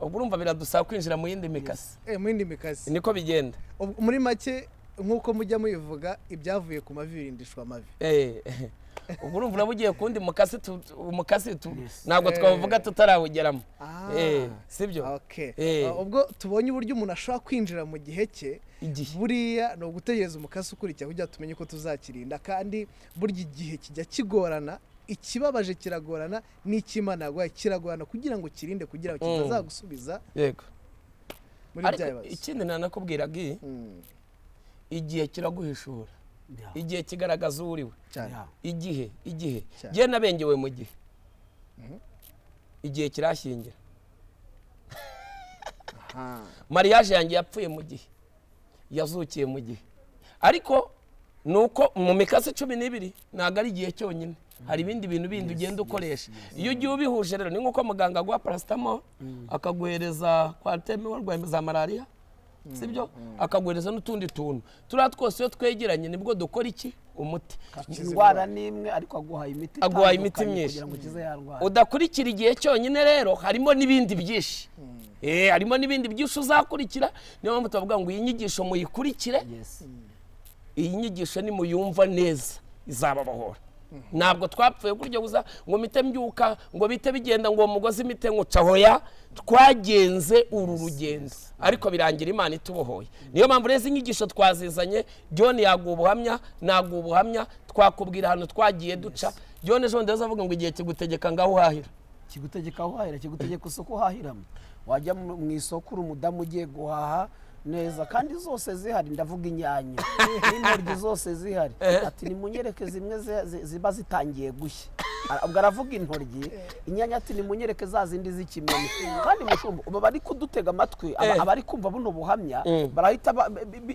Ubwo urumva biradusaba kwinjira mu yindi mikasi. Mu yindi mikasi. Niko bigenda. Ubwo muri make, nk'uko mujya mubivuga, ibyavuye ku mavi birindishwa amavi. Ubwo urumva uraba ugiye kundi mukasi, umukasi ntabwo twavuga tutarawugeramo. Sibyo? Okay. Ubwo tubonye uburyo umuntu ashobora kwinjira mu gihe cye. Igihe. Buriya ni ugutegereza umukasi ukurikira kugira ngo tumenye uko tuzakirinda. Kandi burya igihe kijya kigorana, ikibabaje kiragorana, n'icy'Imana yaguhaye kiragorana kugira ngo kirinde, kugira ngo kitazagusubiza muri Ariko bya bibazo. ikindi nanakubwiraga, igihe kiraguhishura. Igihe kigaragaza uwo uriwe. Cyane. Igihe Cyane. Njye nabengewe mu gihe, igihe kirashyingira. Mariage yanjye yapfuye mu gihe, yazukiye mu gihe. Ariko ni uko mu mikasi 12 ntabwo ari igihe cyonyine, hari ibindi bintu bindi ugenda ukoresha. Iyo ugiye ubihuje rero, ni nk'uko muganga aguha paracetamol, akaguhereza Coartem warwaye za malariya, sibyo? Akaguhereza n'utundi tuntu turiya twose. Iyo twegeranye nibwo dukora iki? Umuti. Indwara ni imwe, ariko aguhaye imiti Aguhaye imiti itandukanye myinshi. kugira ngo ukize ya ndwara. Udakurikira igihe cyonyine rero, harimo n'ibindi byinshi. Harimo n'ibindi byinshi uzakurikira. Niyo mpamvu tubavuga ngo iyi nyigisho muyikurikire. Iyi nyigisho nimuyumva neza izababohora. Ntabwo twapfuye kurya gusa ngo mite mbyuka, ngo bite bigenda, ngo uwo mugozi mite nywuca. Hoya, twagenze uru rugendo, ariko birangira Imana itubohoye. Niyo mpamvu rero izi nyigisho twazizanye. John yaguha ubuhamya, naguha ubuhamya, twakubwira ahantu twagiye duca. John ejo bundi azavuga ngo igihe kigutegeka ngaho uhahira. Kigutegeka aho uhahira, kigutegeka isoko uhahiramo. Wajya mu isoko uri umudamu ugiye guhaha neza kandi zose zihari, ndavuga inyanya n'intoryi zose zihari, ati nimunyereke zimwe ziba zitangiye gushya. Ubwo aravuga intoryi, inyanya, ati nimunyereke za zindi z'ikimene. Kandi mushumba, ubu bari kudutega amatwi, abari kumva buno buhamya barahita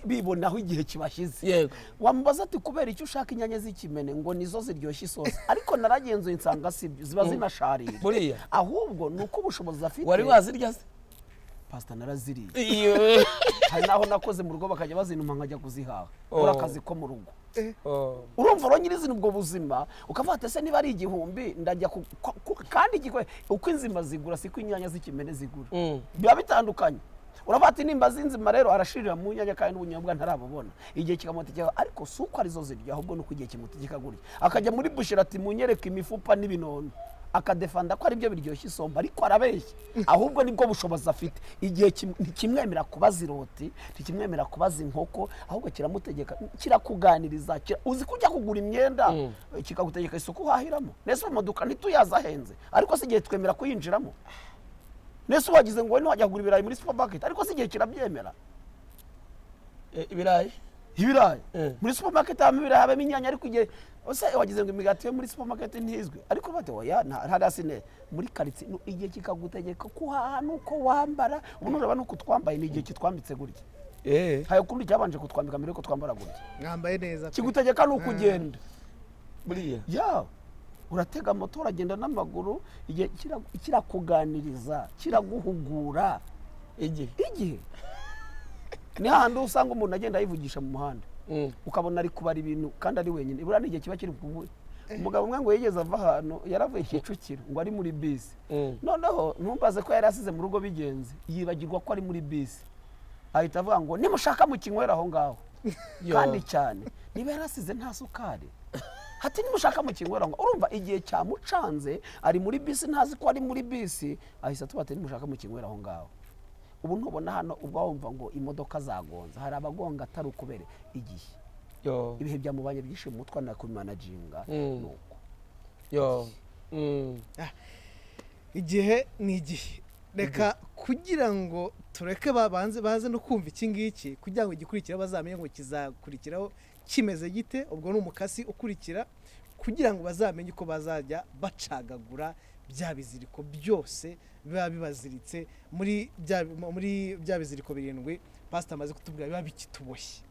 bibonaho igihe kibashyize. Wamubaza ati kubera icyo ushaka inyanya z'ikimene? Ngo nizo ziryoshye isosi. Ariko naragenzuye nsanga sibyo, ziba zinasharira. Buriya. Ahubwo ni uko ubushobozi afite. Wari wazirya se? Pasita, naraziriye. Iyo. Hari n'aho nakoze mu rugo bakajya bazinuma nkajya kuzihaha. Oh. Uri akazi ko mu rugo. Oh. Urumva rero nyirizina ubwo buzima, ukavuga ati ese niba ari 1000 ndajya kandi uko inzima zigura siko inyanya z'ikimene zigura. Biba bitandukanye. Uravuga ati nimba zinzima rero arashirira mu nyanya kandi n'ubunyobwa ntarabubona. Igihe kikamutegeka, ariko si uko arizo zirya, ahubwo ni uko igihe kimutegeka gutya. Akajya muri boucherie ati munyereke imifupa n'ibinono, akadefanda ko aribyo biryoshye isombe, ariko arabeshya, ahubwo nibwo bushobozi afite. Igihe ntikimwemera kubaza iroti, ntikimwemera kubaza inkoko, ahubwo kiramutegeka, kirakuganiriza. Uzi ko ujya kugura imyenda kikagutegeka isoko uhahiramo? Nese mu maduka ntituyaza ahenze, ariko si igihe twemera kuyinjiramo? Nese wagize ngo wowe ntiwajya kugura ibirayi muri supermarket, ariko si igihe kirabyemera? Ibirayi? Ibirayi. Muri supermarket habamo ibirayi, habamo inyanya, ariko igihe ese wagize ngo imigati yo muri supermarket ntizwi? Ariko bate oya, hariya sine muri karitsiye. Igihe kikagutegeka ko uhaha nuko wambara. Ubu nureba nuko twambaye, ni igihe kitwambitse gutya. Hari ukundi cyabanje kutwambika mbere yuko twambara gutya. Mwambaye neza pe. Kigutegeka nuko ugenda. Buriya. Ya, uratega moto, uragenda n'amaguru, igihe kirakuganiriza, kiraguhugura. Igihe. Igihe ni hahandi usanga umuntu agenda yivugisha mu muhanda, ukabona ari kubara ibintu kandi ari wenyine. Ibura n'igihe kiba kiri kubu. Umugabo umwe ngo yigeze ava ahantu, yaravuye Kicukiro, ngo ari muri bisi. Noneho ntumbaze ko yari asize mu rugo bigenze, yibagirwa ko ari muri bisi, ahita avuga ngo nimushaka mukinywera aho ngaho. Yo. Kandi cyane niba yarasize nta sukari, hati nimushaka mukinywera aho ngaho. Urumva igihe cyamucanze, ari muri bisi, ntazi ko ari muri bisi, ahise atuba ati nimushaka mukinywera aho ngaho. Ubu ntubona hano ubwo wumva ngo imodoka zagonze, hari abagonga atari ukubere igihe. Yo. Ibihe byamubanye byinshi mu mutwe anakubimanaginga. Nuko. Yo. Igihe ni igihe. Reka kugira ngo tureke babanze baze no kumva iki ngiki, kugira ngo igikurikiraho bazamenye ngo kizakurikiraho kimeze gite. Ubwo ni umukasi ukurikira, kugira ngo bazamenye uko bazajya bacagagura bya biziriko byose biba bibaziritse muri bya biziriko 7 pastor amaze kutubwira biba bikituboshye,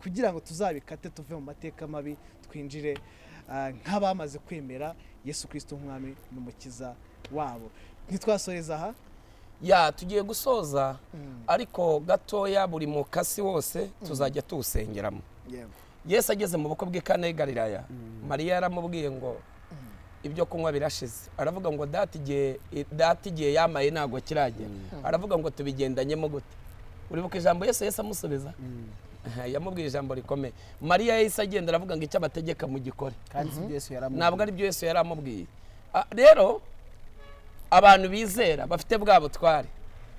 kugira ngo tuzabikate tuve mu mateka mabi, twinjire nk'abamaze kwemera Yesu Kirisito nk'umwami n'umukiza wabo. Ntitwasoreza aha? Ya, tugiye gusoza, ariko gatoya. Buri mukasi wose tuzajya tuwusengeramo. Yesu ageze mu bukwe bw'i Kana y'i Galilaya, Mariya yaramubwiye ngo ibyo kunywa birashize. Aravuga ngo data igihe yamaye ntabwo kiragera. Aravuga ngo tubigendanyemo gute? Uribuka ijambo Yesu amusubiza? Yamubwiye ijambo rikomeye. Mariya yahise agenda aravuga ngo icyo abategeka mugikore. Kandi si ibyo Yesu yaramubwiye. Ntabwo ari byo Yesu yari amubwiye. Rero abantu bizera bafite bwa butware,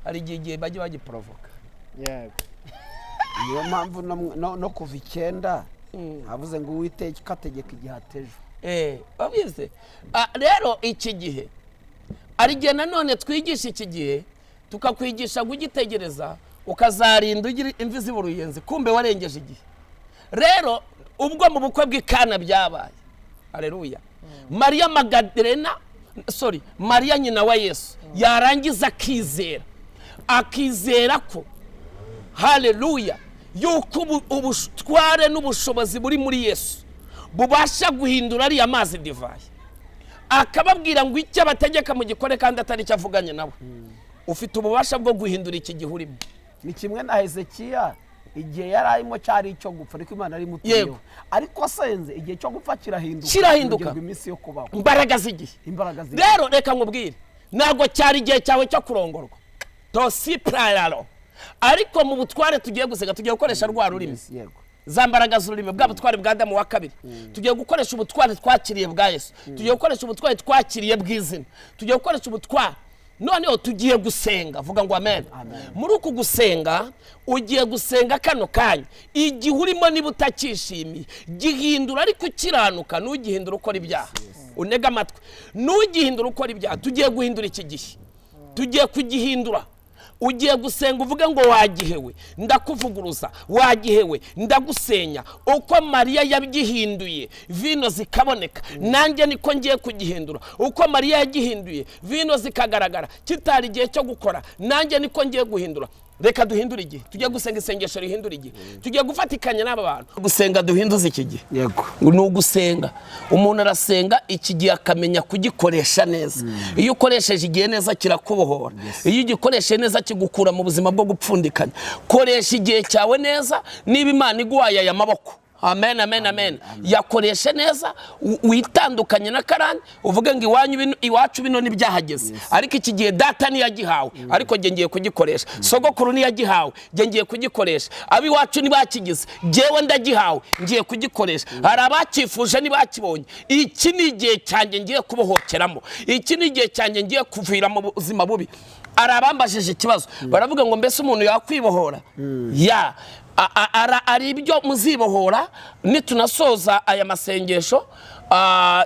hari igihe bajya bagiporovoka. Niyo mpamvu no kuva 9 havuze ngo Uwiteka ategeka igihe atejo. Babizi. Rero iki gihe hari igihe nanone twigisha iki gihe, tukakwigisha kugitegereza, ukazarinda ugira imvi z'uruyenzi, kumbe warengeje igihe. Rero Ubwo mu bukwe bw'Ikana byabaye, haleluya, Mariya Magadalena, sorry, Mariya nyina wa Yesu, yarangiza akizera, akizera ko, haleluya, yuko ubutware n'ubushobozi buri muri Yesu bubasha guhindura ariya mazi divayi, akababwira ngo icyo abategeka mugikore kandi atari icyo avuganye nawe. Ufite ububasha bwo guhindura iki gihe urimo. Ni kimwe na Hezekiya, igihe yari arimo cyari icyo gupfa, ariko Imana yari imutuyeho, ariko asenze igihe cyo gupfa kirahinduka, kirahinduka, iminsi yo kubaho, imbaraga z'igihe, imbaraga z'igihe. Rero reka nkubwire, ntabwo cyari igihe cyawe cyo kurongorwa, tosi prayaro, ariko mu butware tugiye gusenga, tugiye gukoresha rwa rurimi, za mbaraga z'ururimi, bwa butware bwa Adamu wa kabiri. Tugiye gukoresha ubutware twakiriye bwa Yesu, tugiye gukoresha ubutware twakiriye bw'izina, tugiye gukoresha ubutware. Noneho tugiye gusenga, vuga ngo amen. Muri uku gusenga, ugiye gusenga kano kanya, igihe urimo niba utakishimiye gihindura, ariko ukiranuka, ntugihindura ukora ibyaha. Unega amatwi, ntugihindura ukora ibyaha. Tugiye guhindura iki gihe, tugiye kugihindura. Ugiye gusenga uvuge ngo wagihewe ndakuvuguruza, wagihewe ndagusenya. Uko Mariya yagihinduye vino zikaboneka, nanjye niko ngiye kugihindura. Uko Mariya yagihinduye vino zikagaragara, kitari igihe cyo gukora, nanjye niko ngiye guhindura. Reka duhindure igihe. Tugiye gusenga isengesho rihindura igihe. Tugiye gufatikanya n'aba bantu gusenga duhinduze iki gihe. Yego, ni ugusenga. Umuntu arasenga iki gihe akamenya kugikoresha neza. Iyo ukoresheje igihe neza kirakubohora, iyo ugikoresheje neza kigukura mu buzima bwo gupfundikanya. Koresha igihe cyawe neza. Niba Imana iguhaye aya maboko, amen, amen, amen, yakoreshe neza, witandukanye na karani, uvuge ngo iwanyu iwacu bino ntibyahageze, ariko iki gihe data ntiyagihawe, ariko njye ngiye kugikoresha. Sogokuru ntiyagihawe, njye ngiye kugikoresha. Ab'iwacu ntibakigize, njyewe ndagihawe, ngiye kugikoresha. Hari abakifuje ntibakibonye. Iki ni igihe cyanjye ngiye kubohokeramo, iki ni igihe cyanjye ngiye kuvira mu buzima bubi. Hari abambajije ikibazo, baravuga ngo mbese umuntu yakwibohora? Ya, ari ibyo muzibohora. Nitunasoza aya masengesho,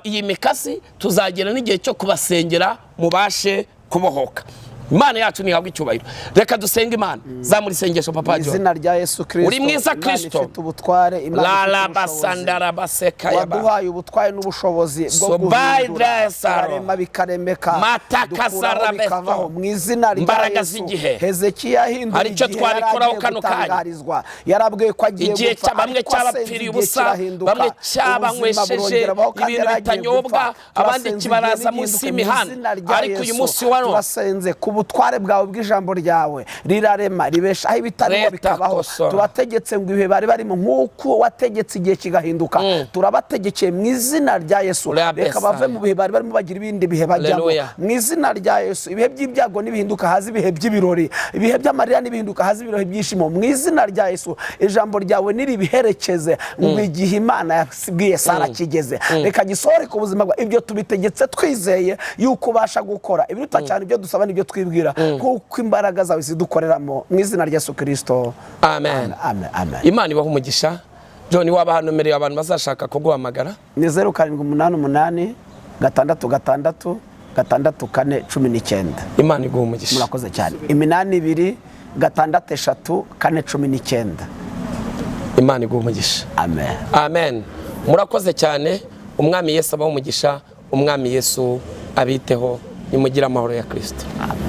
iyi mikasi, tuzagera n'igihe cyo kubasengera mubashe kubohoka. Imana yacu ntihabwa icyubahiro. Reka dusenge Imana. Zamura isengesho papa John. Izina rya Yesu Kristo. Uri mwiza Kristo. Imana ifite ubutware, Imana ifite ubushobozi. Waduhaye ubutware n'ubushobozi bwo guhindura, turarema bikaremeka, dukuraho bikavaho, mu izina rya Yesu. Hezekiya yahinduye igihe yari agiye gutangarizwa, yarabwiye ko agiye gupfa, bamwe cyabapfiriye ubusa, bamwe cyabanywesheje ibintu bitanyobwa, abandi kibaraza munsi y'imihanda, ariko uyu munsi wa none turasenze ku ubutware bwawe bw'ijambo ryawe rirarema, ribeshaho ibitarimo bikabaho. Turategetse ngo ibihe bari barimo nk'uko wategetse igihe kigahinduka, turabategekeye mu izina rya Yesu. Reka bave mu bihe bari barimo bagira ibindi bihe bajyamo mu izina rya Yesu. Ibihe by'ibyago nibihinduka haza ibihe by'ibirori, ibihe by'amarira nibihinduka haza ibihe by'ishimo mu izina rya Yesu. Ijambo ryawe niribiherekeze ngo igihe Imana yabwiye Sara kigeze, reka gisohore ku buzima bwawe. Ibyo tubitegetse twizeye yuko ubasha gukora ibiruta cyane ibyo dusaba n'ibyo twibwira, kuko imbaraga zawe zidukoreramo mu izina rya Yesu Kristo. Amen. Amen, amen. Imana ibahe umugisha. John, waba hano abantu bazashaka kuguhamagara? Ni 0 7 8 8 6 6 6 4 19. Imana iguhe umugisha. Murakoze cyane. 82 6 3 4 19. Imana iguhe umugisha. Amen. Amen. Murakoze cyane. Umwami Yesu abahe umugisha, Umwami Yesu abiteho, nimugire amahoro ya Kristo. Amen.